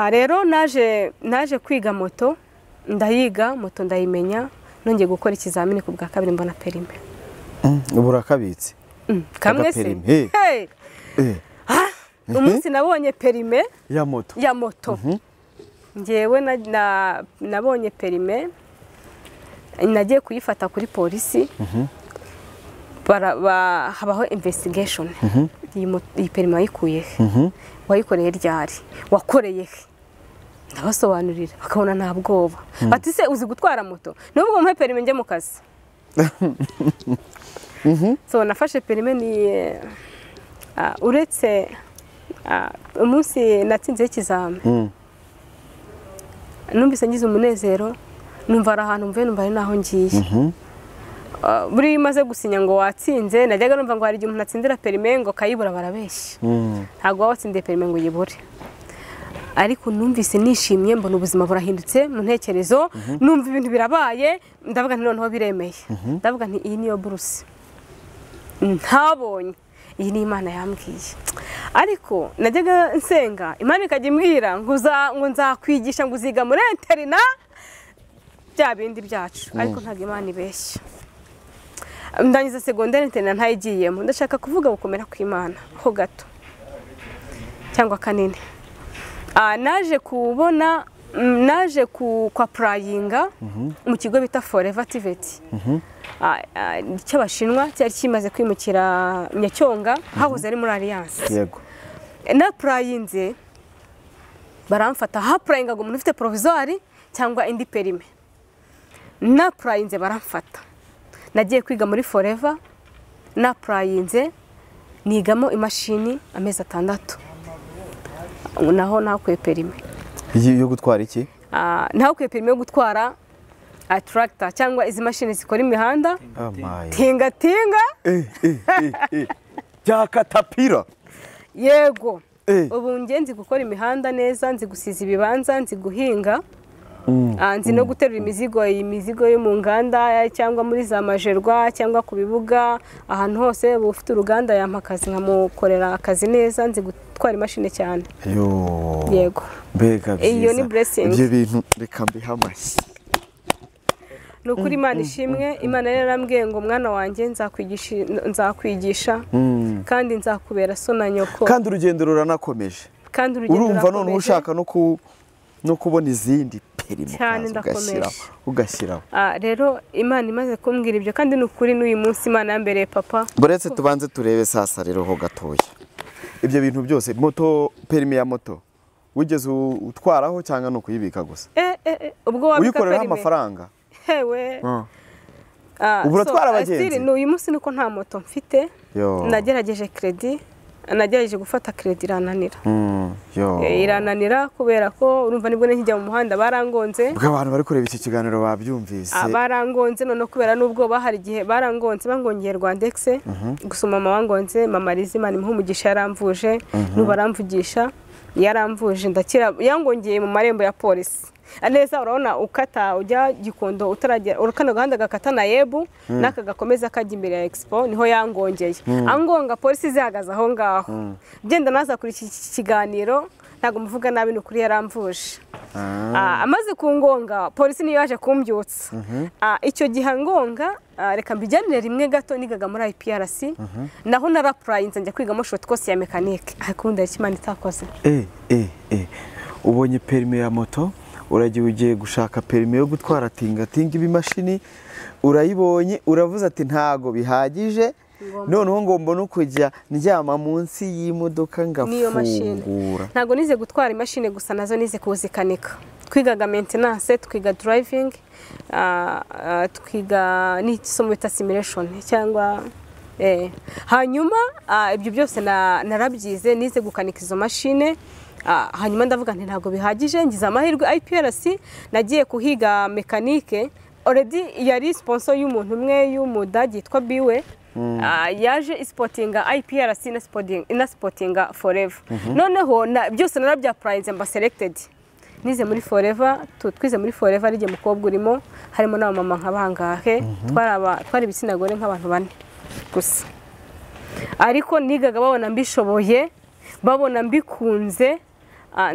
Rero naje kwiga moto, ndayiga moto ndayimenya, nongeye gukora ikizamini ku bwa kabiri mbona perime. Ubu urakabitse? Kamwe se. Hey. Umunsi nabonye perime ya moto. Ya moto. Ngewe nabonye perime, nagiye kuyifata kuri polisi. Habaho investigation. Iyi perime wayikuye he? Wayikoreye ryari? Wakoreye he? Ndabasobanurira bakabona nta bwoba. Bati se uzi gutwara moto? Nubwo mpe perime njye mu kazi. So nafashe perime ni uretse umunsi natsinze ikizami. Numvise ngize umunezero, numva ari ahantu mvuye, numva ari naho ngiye. Buri maze gusinya ngo watsinze, najyaga numva ngo hari igihe umuntu atsindira perime ngo kayibura, barabeshya. Ntabwo watsindiye perime ngo uyibure. Ariko numvise nishimye, mbona ubuzima burahindutse mu ntekerezo, numva ibintu birabaye, ndavuga nti noneho biremeye. Ndavuga nti iyi niyo buruse ntabonye, iyi ni Imana yambwiye. Ariko najyaga nsenga Imana ikajya imbwira ngo nzakwigisha ngo uziga muri interina bya bindi byacu, ariko ntabwo Imana ibeshya. Ndangiza secondaire interina ntayigiyemo. Ndashaka kuvuga gukomera kw'Imana ho gato cyangwa kanini. Naje kubona, naje kwa-prayinga mu kigo bita Forever TVET cy'Abashinwa cyari kimaze kwimukira Nyacyonga, hahoze ari muri Alliance. Yego. Na prayinze baramfata, ha prayinga ngo umuntu ufite provisoire cyangwa indi perime. Na prayinze baramfata. Nagiye kwiga muri Forever, na prayinze nigamo imashini amezi 6. Naho nakuye perime yo gutwara iki? Nakuye perime yo gutwara tractor cyangwa izi mashini zikora imihanda. Tinga tinga. Bya katapira. Yego. Ubu nge nzi gukora imihanda neza, nzi gusiza ibibanza, nzi guhinga. Nzi no guterura imizigo, imizigo yo mu nganda cyangwa muri za majerwa cyangwa ku bibuga, ahantu hose ufite uruganda yampa akazi nkamukorera akazi neza, nzi gutwara imashini cyane. Yo. Yego. Mbega byiza. Iyo ni blessing. Ibyo bintu reka mbiha amashyi. Nukuri Imana ishimwe, Imana yarambwiye ngo mwana wanjye nzakwigisha kandi nzakubera so na nyoko. Kandi urugendo ruranakomeje. Kandi urugendo urumva none ushaka no kubona izindi perime cyane, ndakomeje ugashyiraho. Rero Imana imaze kumbwira ibyo, kandi nukuri n'uyu munsi Imana yambereye papa. Buretse tubanze turebe sasa rero ho gatoya. Ibyo bintu byose, moto, perime ya moto wigeze utwaraho cyangwa no kuyibika gusa? Ubwo wabika perime uyikorera amafaranga? Hewe. Ubu uratwara abagenzi? N'uyu munsi niko nta moto mfite. Nagerageje credit, nagerageje gufata credit irananira. Irananira kubera ko urumva nibwo nkijya mu muhanda barangonze. Ubwo abantu bari kureba iki kiganiro babyumvise. Barangonze none kubera n'ubwo bahari igihe barangonze bangongeye Rwandex, gusa mama wangonze, mama Rizimana imuha umugisha yaramvuje, n'ubaramvugisha yaramvuje ndakira, yangongeye mu marembo ya polisi. Neza urabona ukata ujya Gikondo utaragera urukano gahanda gakata na Yebu naka gakomeza kajya imbere ya Expo, niho yangongeye. Angonga polisi zihagaze aho ngaho. Genda naza kuri iki kiganiro ntago muvuga nabi nukuri yaramvuje. Amaze kungonga polisi niyo yaje kumbyutsa. Icyo gihe ngonga reka mbijyanire rimwe gato, nigaga muri IPRC naho narapurayinze njya kwigamo short course ya mechanique, ariko ubundi Imana itakoze. Ubonye perime ya moto, uragiye ugiye gushaka perime yo gutwara tinga tinga ibimashini, urayibonye uravuze ati ntago bihagije, noneho ngomba no kujya ndyama munsi y'imodoka ngafungura. Ntago nize gutwara imashini gusa, nazo nize kuzikanika. Twigaga maintenance, twiga driving, twiga n'isomo bita simulation cyangwa hanyuma ibyo byose narabyize, nize gukanika izo mashine. Hanyuma ndavuga nti ntago bihagije, ngize amahirwe IPRC nagiye kuhiga mekanike, already yari sponsor y'umuntu umwe y'umudagi yitwa Biwe. Yaje isipotinga IPRC na sporting na sportinga Forever. Noneho byose narabyapurayinze mba selected. Nize muri Forever, twize muri Forever ari jye mukobwa urimo, harimo n'abamama nka bangahe, twari ibitsina gore nk'abantu bane gusa. Ariko nigaga babona mbishoboye, babona mbikunze.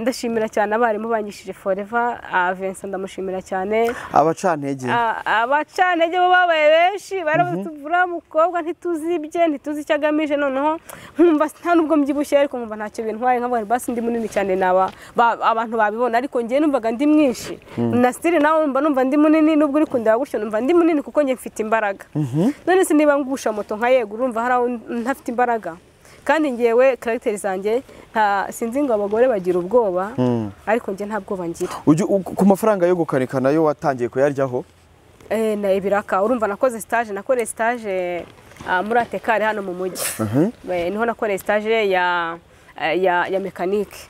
Ndashimira cyane abarimu banyishije Forever, Vincent ndamushimira cyane. Abacantege. Abacantege bo babaye benshi, baratuvura mukobwa ntituzibye, ntituzi icyo agamije. Noneho nkumva nta nubwo mbyibushye ariko nkumva ntacyo bintwaye, nkavuga nti basi ndi munini cyane naba abantu babibona, ariko ngiye numvaga ndi mwinshi. Na style nawe numva ndi munini, nubwo uri kundeba gutyo numva ndi munini kuko ngiye mfite imbaraga. None se niba ngusha moto nka yego urumva hari aho ntafite imbaraga. Kandi ngewe character zanjye nta sinzi ngo abagore bagira ubwoba, ariko nge nta bwoba ngira. Ku mafaranga yo gukanika nayo watangiye kuyaryaho? Na ibiraka urumva nakoze stage, nakoreye stage muri Atekare hano mu mujyi. Niho nakoreye stage ya mécanique.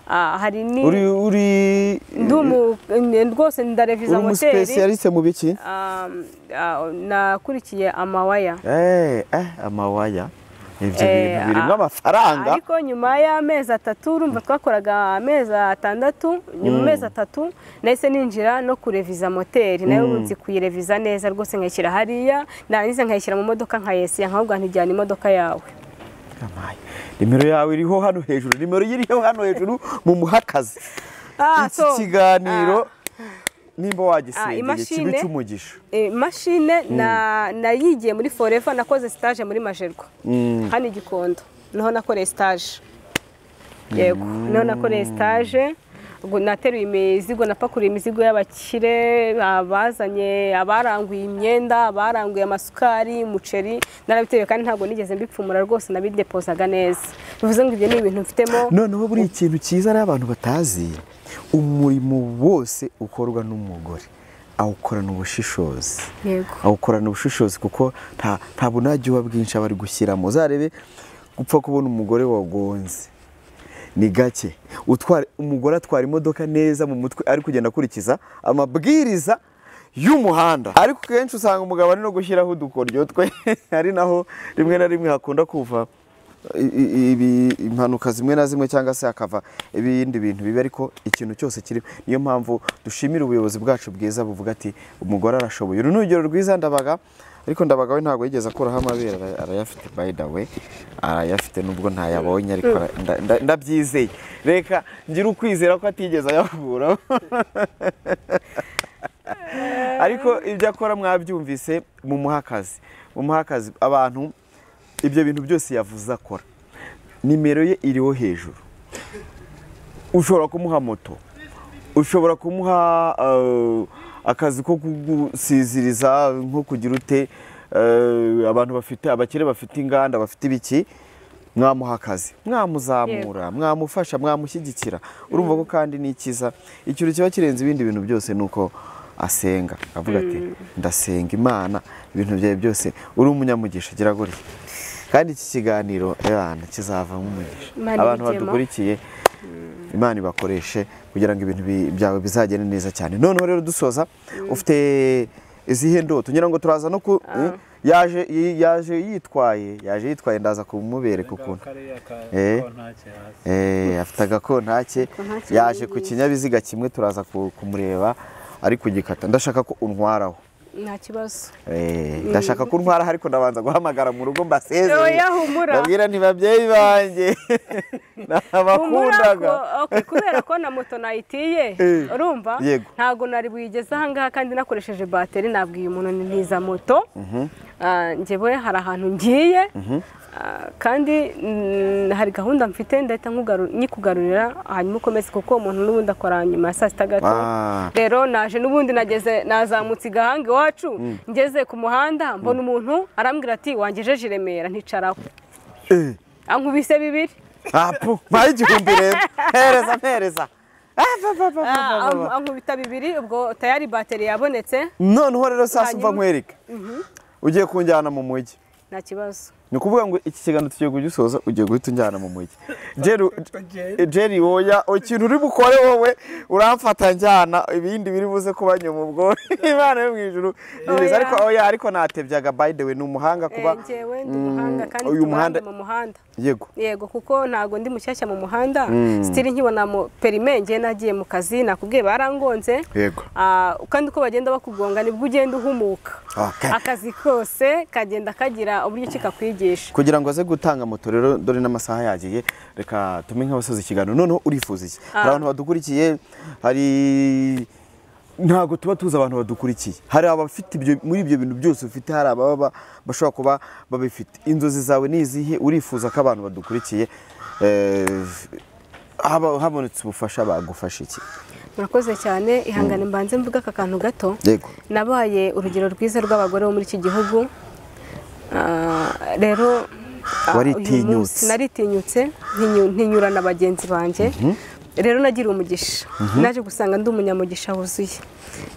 Hari ni uri ndumu rwose ndareviza moteri. Uri specialiste mu biki? Nakurikiye amawaya. Amawaya. Ibyo bintu birimo amafaranga. Ariko nyuma y'amezi 3 urumva twakoraga amezi 6, nyuma amezi 3 nahise ninjira no kureviza moteri, nayo nzi kuyireviza neza rwose nkayishyira hariya, narangiza nkayishyira mu modoka nkayesiya nkabwa ntijyana imodoka yawe. Nimero yawe iriho hano hejuru, nimero iriho hano hejuru mu muhakazi. Iki kiganiro nimba wagisengeye kibe cyumugisha. Machine nayigiye muri Forever, nakoze stage muri Majerwa. Hano Gikondo niho nakoreye stage. Yego, niho nakoreye stage. Nateruye imizigo, napakuriye imizigo y'abakire, abazanye abaranguye imyenda, abaranguye amasukari, umuceri, narabiteruye kandi ntabwo nigeze mbipfumura rwose, nabidepozaga neza. Bivuze ngo ibyo ni ibintu mfitemo. Noneho buri ikintu cyiza ari abantu batazi, umurimo wose ukorwa n'umugore awukorana ubushishozi. Awukorana ubushishozi kuko nta bunajyuba bwinshi abari gushyiramo. Uzarebe gupfa kubona umugore wagonze ni gake. Umugore atwara imodoka neza mu mutwe ari kugenda akurikiza amabwiriza y'umuhanda. Ariko kenshi usanga umugabo ari no gushyiraho udukoryo twe, ari naho rimwe na rimwe hakunda kuva impanuka zimwe na zimwe cyangwa se akava ibindi bintu bibi, ariko ikintu cyose kiri. Niyo mpamvu dushimira ubuyobozi bwacu bwiza buvuga ati umugore arashoboye. Uru ni urugero rwiza Ndabaga, ariko Ndabaga we ntabwo yigeze akuraho amabere, arayafite by the way, arayafite nubwo ntayabonye, ariko ndabyizeye. Reka ngira ukwizera ko atigeze ayakuraho. Ariko ibyo akora mwabyumvise, mumuha akazi abantu. Ibyo bintu byose yavuze akora, nimero ye iriho hejuru. Ushobora kumuha moto, ushobora kumuha akazi ko kugusiziriza, nko kugira ute, abantu bafite abakire bafite inganda bafite ibiki, mwamuha akazi, mwamuzamura, mwamufasha, mwamushyigikira. Urumva ko kandi ni ikiza. Ikintu kiba kirenze ibindi bintu byose nuko asenga, avuga ati ndasenga Imana ibintu byawe byose, uri umunyamugisha gira gutya. Kandi iki kiganiro ebana kizavamo umugisha. Abantu badukurikiye Imana ibakoreshe kugira ngo ibintu byawe bizagende neza cyane. Noneho rero dusoza, ufite izihe ndoto? Ngira ngo turaza no ku yaje yitwaye ndaza kumubereka ukuntu. Afite agakontake, yaje ku kinyabiziga kimwe, turaza kumureba ari kugikata. Ndashaka ko untwaraho. Nta kibazo. Ndashaka ko untwaraho, ariko ndabanza guhamagara mu rugo mbasezeye. Ndabwira nti babyeyi banjye nabakundaga. Kubera ko na moto nayitiye, urumva ntago nari buyigeze aha ngaha kandi nakoresheje bateri, nabwiye umuntu ntiza moto. Njyewe hari ahantu ngiye, kandi hari gahunda mfite, ndahita nyikugarurira hanyuma ukomeze, kuko umuntu n'ubundi akora nyuma ya saa sita gato. Rero naje n'ubundi nageze, nazamutse i Gahanga iwacu, ngeze ku muhanda mbona umuntu arambwira ati wangejeje i Remera, nticaraho. Ankubise 2. Apu, mpaye 1000 rero. Hereza. Ankubita 2, ubwo tayari bateri yabonetse. Noneho rero sasa umva nkwereke. Ugiye kunjyana mu mujyi. Nta kibazo. Ni ukuvuga ngo iki kiganiro tugiye kugisoza, ugiye guhita unjyana mu mujyi. Jerry, oya, ikintu uri bukore wowe uramfata njyana, ibindi biri buze kuba nyuma ubwo Imana yo mu ijuru. Ariko oya, ariko natebyaga, by the way ni umuhanga kuba njyewe ndi umuhanga kandi uyu muhanda mu muhanda. Yego. Yego, kuko ntago ndi mushyashya mu muhanda. Still nkibona mu perime ngiye nagiye mu kazi, nakubwiye barangonze. Yego. Kandi uko bagenda bakugonga nibwo ugenda uhumuka. Akazi kose kagenda kagira uburyo kikakwigisha. Kugira ngo aze gutanga moto rero, dore n'amasaha yagiye, reka tume nk'abasoza ikiganiro. Noneho urifuza iki? Hari abantu badukurikiye, hari ntago tuba tuzi abantu badukurikiye, hari abafite ibyo muri ibyo bintu byose ufite, hari ababa bashobora kuba babifite. Inzozi zawe ni izihe? Urifuza ko abantu badukurikiye habonetse ubufasha bagufasha iki? Murakoze cyane, ihangane mbanze mvuga aka kantu gato. Yego. Nabaye urugero rwiza rw'abagore bo muri iki gihugu. Rero waritinyutse. Naritinyutse, ntinyura na bagenzi banjye. Rero nagira umugisha, naje gusanga ndi umunyamugisha wuzuye.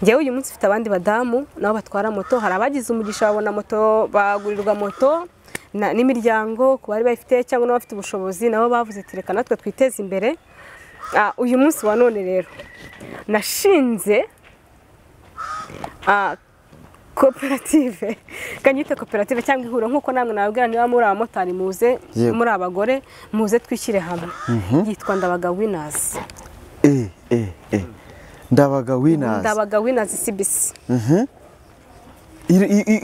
Njyewe uyu munsi mfite abandi badamu nabo batwara moto, hari abagize umugisha babona moto, bagurirwa moto n'imiryango ku bari bayifite cyangwa n'abafite ubushobozi, nabo bavuze ati reka natwe twiteze imbere. Uyu munsi wa none rero nashinze koperative, kanyita koperative cyangwa ihuriro, nkuko namwe nababwira niba muri abamotari muze, muri abagore muze twishyire hamwe. Yitwa Ndabaga Winners. Ndabaga Winners. Ndabaga Winners CBC.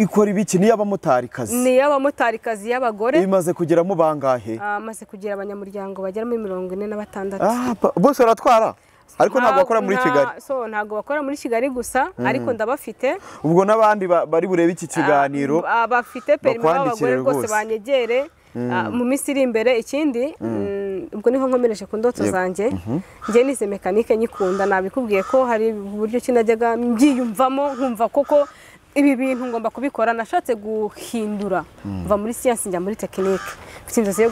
Ikora ibiki? Ni y'abamotari kazi. Ni y'abamotari kazi y'abagore. Imaze kugera mu bangahe? Amaze kugira abanyamuryango bagera muri 46. Bose baratwara? Ariko ntabwo bakora muri Kigali. So ntabwo bakora muri Kigali gusa, ariko ndabafite. Ubwo nabandi bari burebe iki kiganiro bafite perimi b'abagore rwose banyegere mu minsi iri imbere. Ikindi ubwo niho nkomereje ku ndoto zanjye. Njye nize mekanike nyikunda, nabikubwiye ko hari uburyo ki najyaga mbyiyumvamo nkumva koko ibi bintu ngomba kubikora. Nashatse guhindura mva muri siyansi njya muri tekinike. Mfite inzozi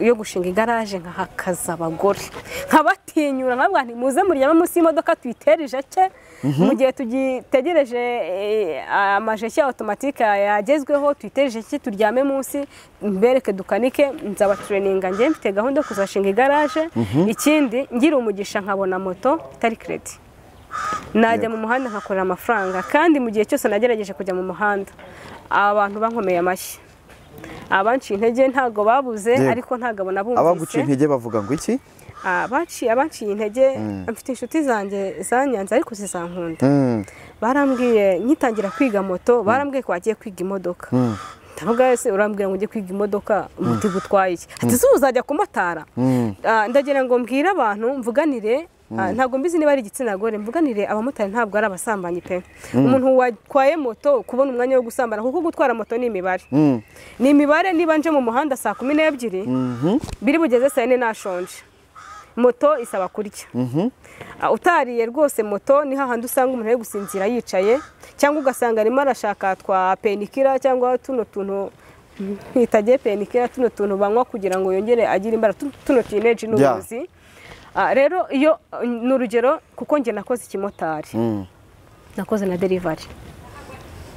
yo gushinga igaraje nkahakaza abagore, nkabatinyura, nkabwa nti muze muryame munsi y'imodoka tuyitere ijeke mu gihe tugitegereje amajeki automatique yagezweho, tuyitere ijeke turyame munsi, mbereke dukanike, nzaba traininga. Njye mfite gahunda yo kuzashinga igaraje. Ikindi ngira umugisha nkabona moto itari credit, najya mu muhanda nkakorera amafaranga. Kandi mu gihe cyose nagerageje kujya mu muhanda abantu bankomeye amashyi, abanciye intege ntago babuze, ariko ntago nabumvise. Abaguciye intege bavuga ngo iki? Abanciye intege, mfite inshuti zanjye zanyanze ariko zizankunda. Barambwiye nkitangira kwiga moto, barambwiye ko wagiye kwiga imodoka. Ndavuga ese urambwira ngo ujye kwiga imodoka umuti gutwaye iki? Ati se uzajya kumotara? Ndagira ngo mbwire abantu, mvuganire, ntabwo mbizi niba ari igitsina gore, mvuganire abamotari ntabwo ari abasambanyi pe. Umuntu watwaye moto kubona umwanya wo gusambana, kuko gutwara moto ni imibare. Ni imibare, niba nje mu muhanda saa 12 biri bugeze saa 4 nashonje, moto isaba kurya. Utariye rwose moto ni hahandi usanga umuntu ari gusinzira yicaye, cyangwa ugasanga arimo arashaka twa penikira cyangwa tuno tuntu nitagiye penikira, tuno tuntu banywa kugira ngo yongere agire imbaraga, tuno teenage n'ubuzi. Rero iyo ni urugero, kuko njye nakoze ikimotari, nakoze na delivery.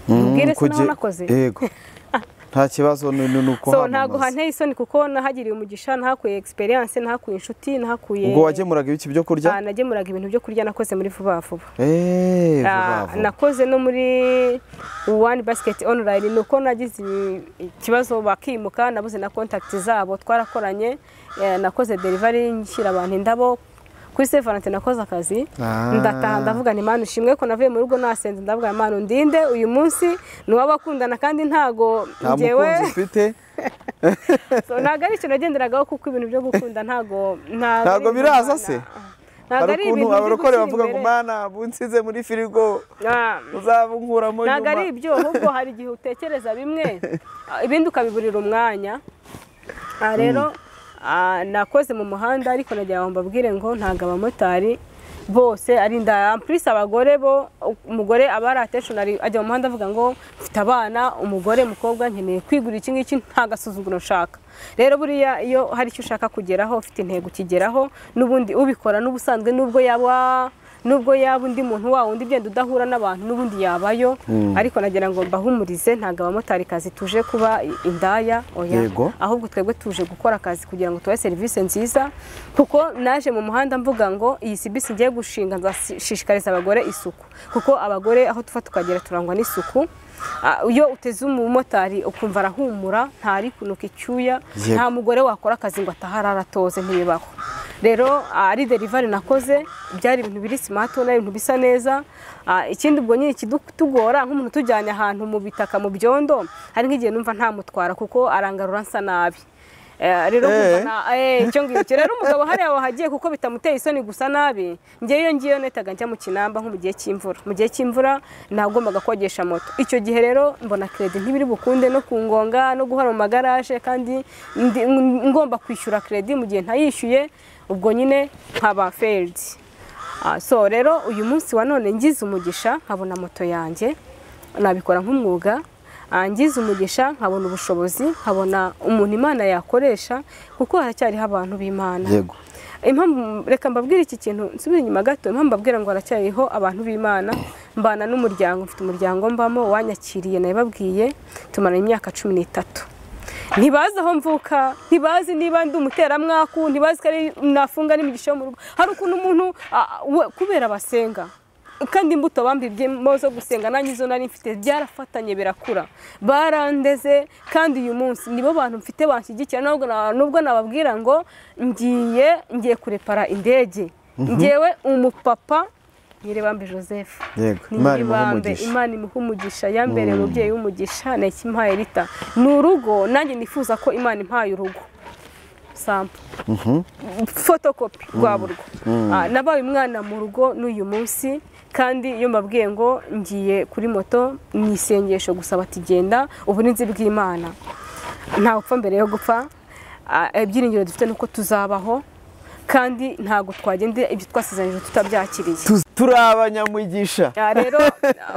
Mbwire se naho nakoze? Yego. Nta kibazo nuko so ntago hanteye isoni kuko nahagiriye umugisha, nahakuye experience, nahakuye inshuti, nahakuye. Ubwo wagemuraga ibiki byo kurya? Nagemuraga ibintu byo kurya, nakoze muri vuba vuba. Vuba vuba. Nakoze no muri One Basket Online, nuko nagize ikibazo bakimuka, nabuze na contact zabo, twarakoranye. Nakoze delivery nshyira abantu indabo kuri Saint Valentin, nakoze akazi ndataha ndavuga nti Mana ushimwe ko navuye mu rugo nasenze, ndavuga Mana undinde uyu munsi ni uw'abakundana kandi ntago njyewe mfite. So ntago ari ikintu nagenderagaho, kuko ibintu byo gukunda ntago biraza se. Ntago ari ibintu abarokore bavuga ngo Mana bunsize muri firigo uzabunkuramo nyuma. Ntago ari ibyo, ahubwo hari igihe utekereza bimwe ibindi ukabiburira umwanya. Rero nakoze mu muhanda, ariko nagira ngo mbabwire ngo ntago abamotari bose ari inda. Plus abagore bo, umugore aba ari attention, ajya mu muhanda avuga ngo mfite abana, umugore mukobwa nkeneye kwigura iki ngiki, nta gasuzuguro nshaka. Rero buriya iyo hari icyo ushaka kugeraho, ufite intego ukigeraho, n'ubundi ubikora n'ubusanzwe nubwo yaba Nubwo yaba undi muntu wa wundi byenda udahura n'abantu n'ubundi yabayo, ariko nagira ngo mbahumurize, ntabwo abamotari kazi tuje kuba indaya, oya, ahubwo twebwe tuje gukora akazi kugira ngo tubahe serivisi nziza. Kuko naje mu muhanda mvuga ngo iyi CBC ngiye gushinga nzashishikariza abagore isuku, kuko abagore aho tuva tukagera turangwa n'isuku. Iyo uteze umumotari ukumva arahumura, ntari kunuka icyuya, nta mugore wakora akazi ngo ataharara atoze, ntibibaho. Rero ari delivery nakoze byari ibintu biri smart, na ibintu bisa neza. Ikindi ubwo nyine kidutugora nk'umuntu tujyanye ahantu mu bitaka mu byondo, hari nk'igihe numva ntamutwara kuko arangarura nsa nabi. Rero icyo ngicyo rero umugabo hariya wahagiye kuko bitamuteye isoni gusa nabi. Ngewe ngiyo netaga njya mu Kinamba nko mu gihe cy'imvura, mu gihe cy'imvura nagombaga kogesha moto. Icyo gihe rero mbona credit ntibiri bukunde no kungonga no guhora mu magaraje, kandi ngomba kwishyura credit mu gihe ntayishyuye, ubwo nyine nkaba failed. So rero uyu munsi wa none ngize umugisha nkabona moto yanjye, nabikora nk'umwuga. Ngize umugisha nkabona ubushobozi, nkabona umuntu Imana yakoresha, kuko haracyariho abantu b'Imana. Yego. Impamvu reka mbabwire iki kintu nsubire inyuma gato, impamvu mbabwira ngo haracyariho abantu b'Imana, mbana n'umuryango, mfite umuryango mbamo wanyakiriye, nababwiye tumara imyaka 13. Ntibazi aho mvuka, ntibazi niba ndi umuteramwaku, ntibazi ko ari nafunga n'imigisha yo mu rugo. Hari ukuntu umuntu kubera basenga kandi imbuto bambibyemo zo gusenga nanjye izo nari mfite byarafatanye birakura, barandeze. Kandi uyu munsi nibo bantu mfite banshyigikira, nubwo nababwira ngo ngiye kurepara indege, ngewe umupapa Nyiribambe Joseph, Imana imuhe umugisha, yambereye umubyeyi w'umugisha, na ikimpaye Rita ni urugo, nanjye nifuza ko Imana impaye urugo sample photocopy rwaburwo. Nabaye umwana mu rugo n'uyu munsi, kandi iyo mbabwiye ngo ngiye kuri moto ni isengesho gusa batigenda, uburinzi bw'Imana nta gupfa mbere yo gupfa. Ibyiringiro dufite nuko tuzabaho, kandi ntago twagende ibyo twasezeranyije tutabyakiriye. Turi abanyamugisha. Rero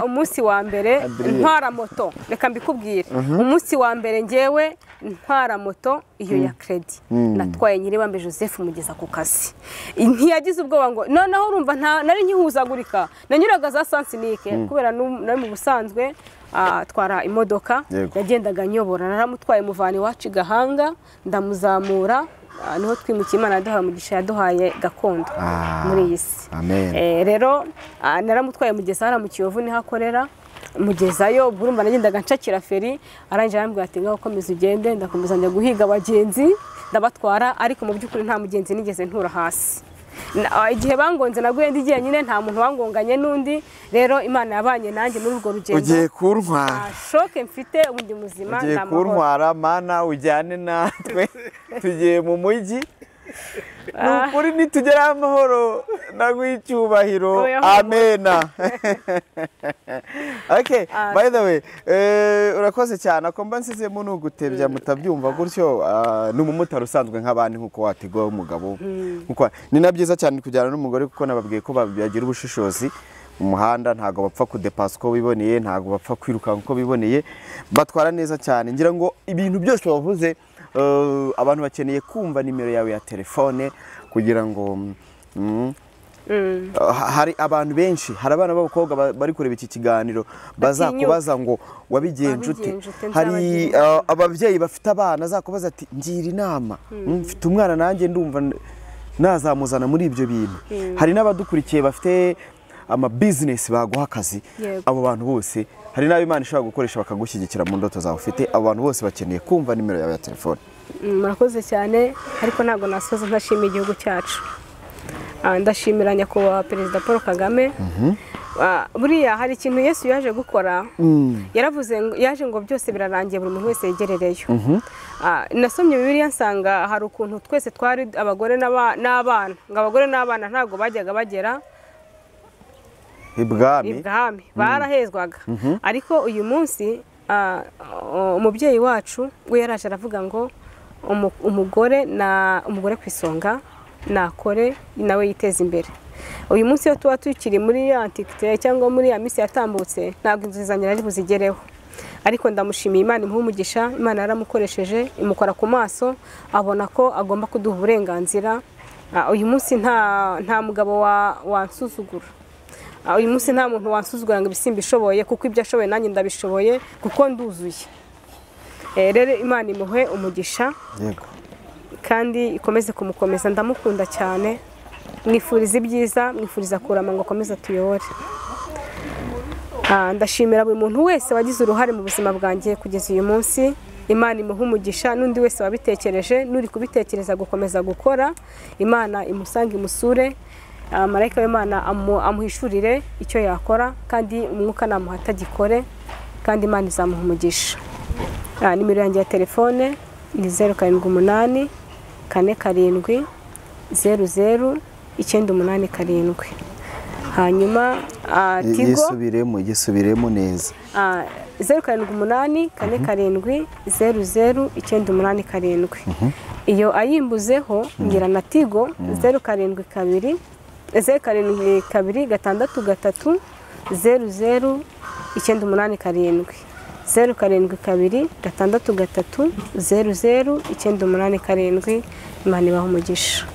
umunsi wa mbere ntwara moto, reka mbikubwire, umunsi wa mbere ngewe ntwara moto iyo ya credit natwaye Nyiribambe Joseph mugeza ku kazi, ntiyagize ubwoba ngo noneho urumva nari nkihuzagurika, nanyuraga za sansinike kubera nari mu busanzwe atwara imodoka, yagendaga nyobora, naramutwaye muvana iwacu Gahanga ndamuzamura, niho twimukiye. Imana yaduhaye umugisha, yaduhaye gakondo muri iyi si. Rero naramutwaye mugeza hariya mu Kiyovu niho akorera, mugezayo ubwo urumva nagendaga nshakira feri, arangije arambwira ati ngaho komeza ugende, ndakomeza njya guhiga abagenzi ndabatwara, ariko mu by'ukuri nta mugenzi nigeze ntura hasi. Igihe bangonze naguye ndi jyenyine, nta muntu wangonganye n'undi. Rero Imana yabanye nanjye muri urwo rugendo. Ugiye kuntwara, shoke mfite ubundi muzima, ugiye kuntwara Mana ujyane natwe, tugiye mu mujyi nukuri nitugera amahoro naguha icyubahiro, amena. Okay, by the way, urakoze cyane. Ako mba nsizemo nugutebya mutabyumva gutyo, ni umumotari usanzwe nk'abandi nkuko wategwa umugabo. Ni na byiza cyane kujyana n'umugore, kuko nababwiye ko bagira ubushishozi mu muhanda, ntago bapfa kudepasa uko biboneye, ntago bapfa kwirukanka uko biboneye, batwara neza cyane. Ngira ngo ibintu byose wavuze abantu bakeneye kumva nimero yawe ya telefone, kugira ngo hari abantu benshi, hari abana b'abakobwa bari kureba iki kiganiro bazakubaza ngo wabigenje ute. Hari ababyeyi bafite abana azakubaza ati ngira inama, mfite umwana nanjye ndumva nazamuzana muri ibyo bintu. Hari n'abadukurikiye bafite ama business baguha akazi, abo bantu bose hari n'abo Imana ishobora gukoresha bakagushyigikira mu ndoto zawe ufite. Abo bantu bose bakeneye kumva nimero yawe ya telefone. Murakoze cyane, ariko ntabwo nasoza ntashimiye igihugu cyacu. Ndashimira nyakubahwa Perezida Paul Kagame. Buriya hari ikintu Yesu yaje gukora, yaravuze yaje ngo byose birarangiye, buri muntu wese yegerereyo. Nasomye Bibiliya nsanga hari ukuntu twese twari abagore n'abana, ngo abagore n'abana ntabwo bajyaga bagera ibwami, barahezwaga. Ariko uyu munsi umubyeyi wacu we yaraje aravuga ngo umugore na umugore ku isonga nakore nawe yiteze imbere. Uyu munsi iyo tuba tukiri muri antiquité cyangwa muri ya misi yatambutse, ntabwo inzu zanjye nari buzigereho. Ariko ndamushimiye Imana imuha umugisha, Imana yaramukoresheje imukora ku maso, abona ko agomba kuduha uburenganzira. Uyu munsi nta mugabo wansuzugura. Uyu munsi nta muntu wansuzugura ngo ibisimba ishoboye, kuko ibyo ashoboye nanjye ndabishoboye, kuko nduzuye. Rero Imana imuhe umugisha. Yego. Kandi ikomeze kumukomeza, ndamukunda cyane, mwifuriza ibyiza, mwifuriza kurama ngo akomeze atuyobore. Ndashimira buri muntu wese wagize uruhare mu buzima bwanjye kugeza uyu munsi. Imana imuhe umugisha, n'undi wese wabitekereje n'uri kubitekereza gukomeza gukora, Imana imusange imusure, marayika w'Imana amuhishurire icyo yakora, kandi umwuka namuha atagikore, kandi Imana izamuha umugisha. Nimero yanjye ya telefone ni 078 47 00 987. Hanyuma Tigo gisubiremo neza. 078 47 00 987. Iyo ayimbuzeho ngira na Tigo 072 072 633 00 987. 072 633 00 987. Imana ibahe umugisha.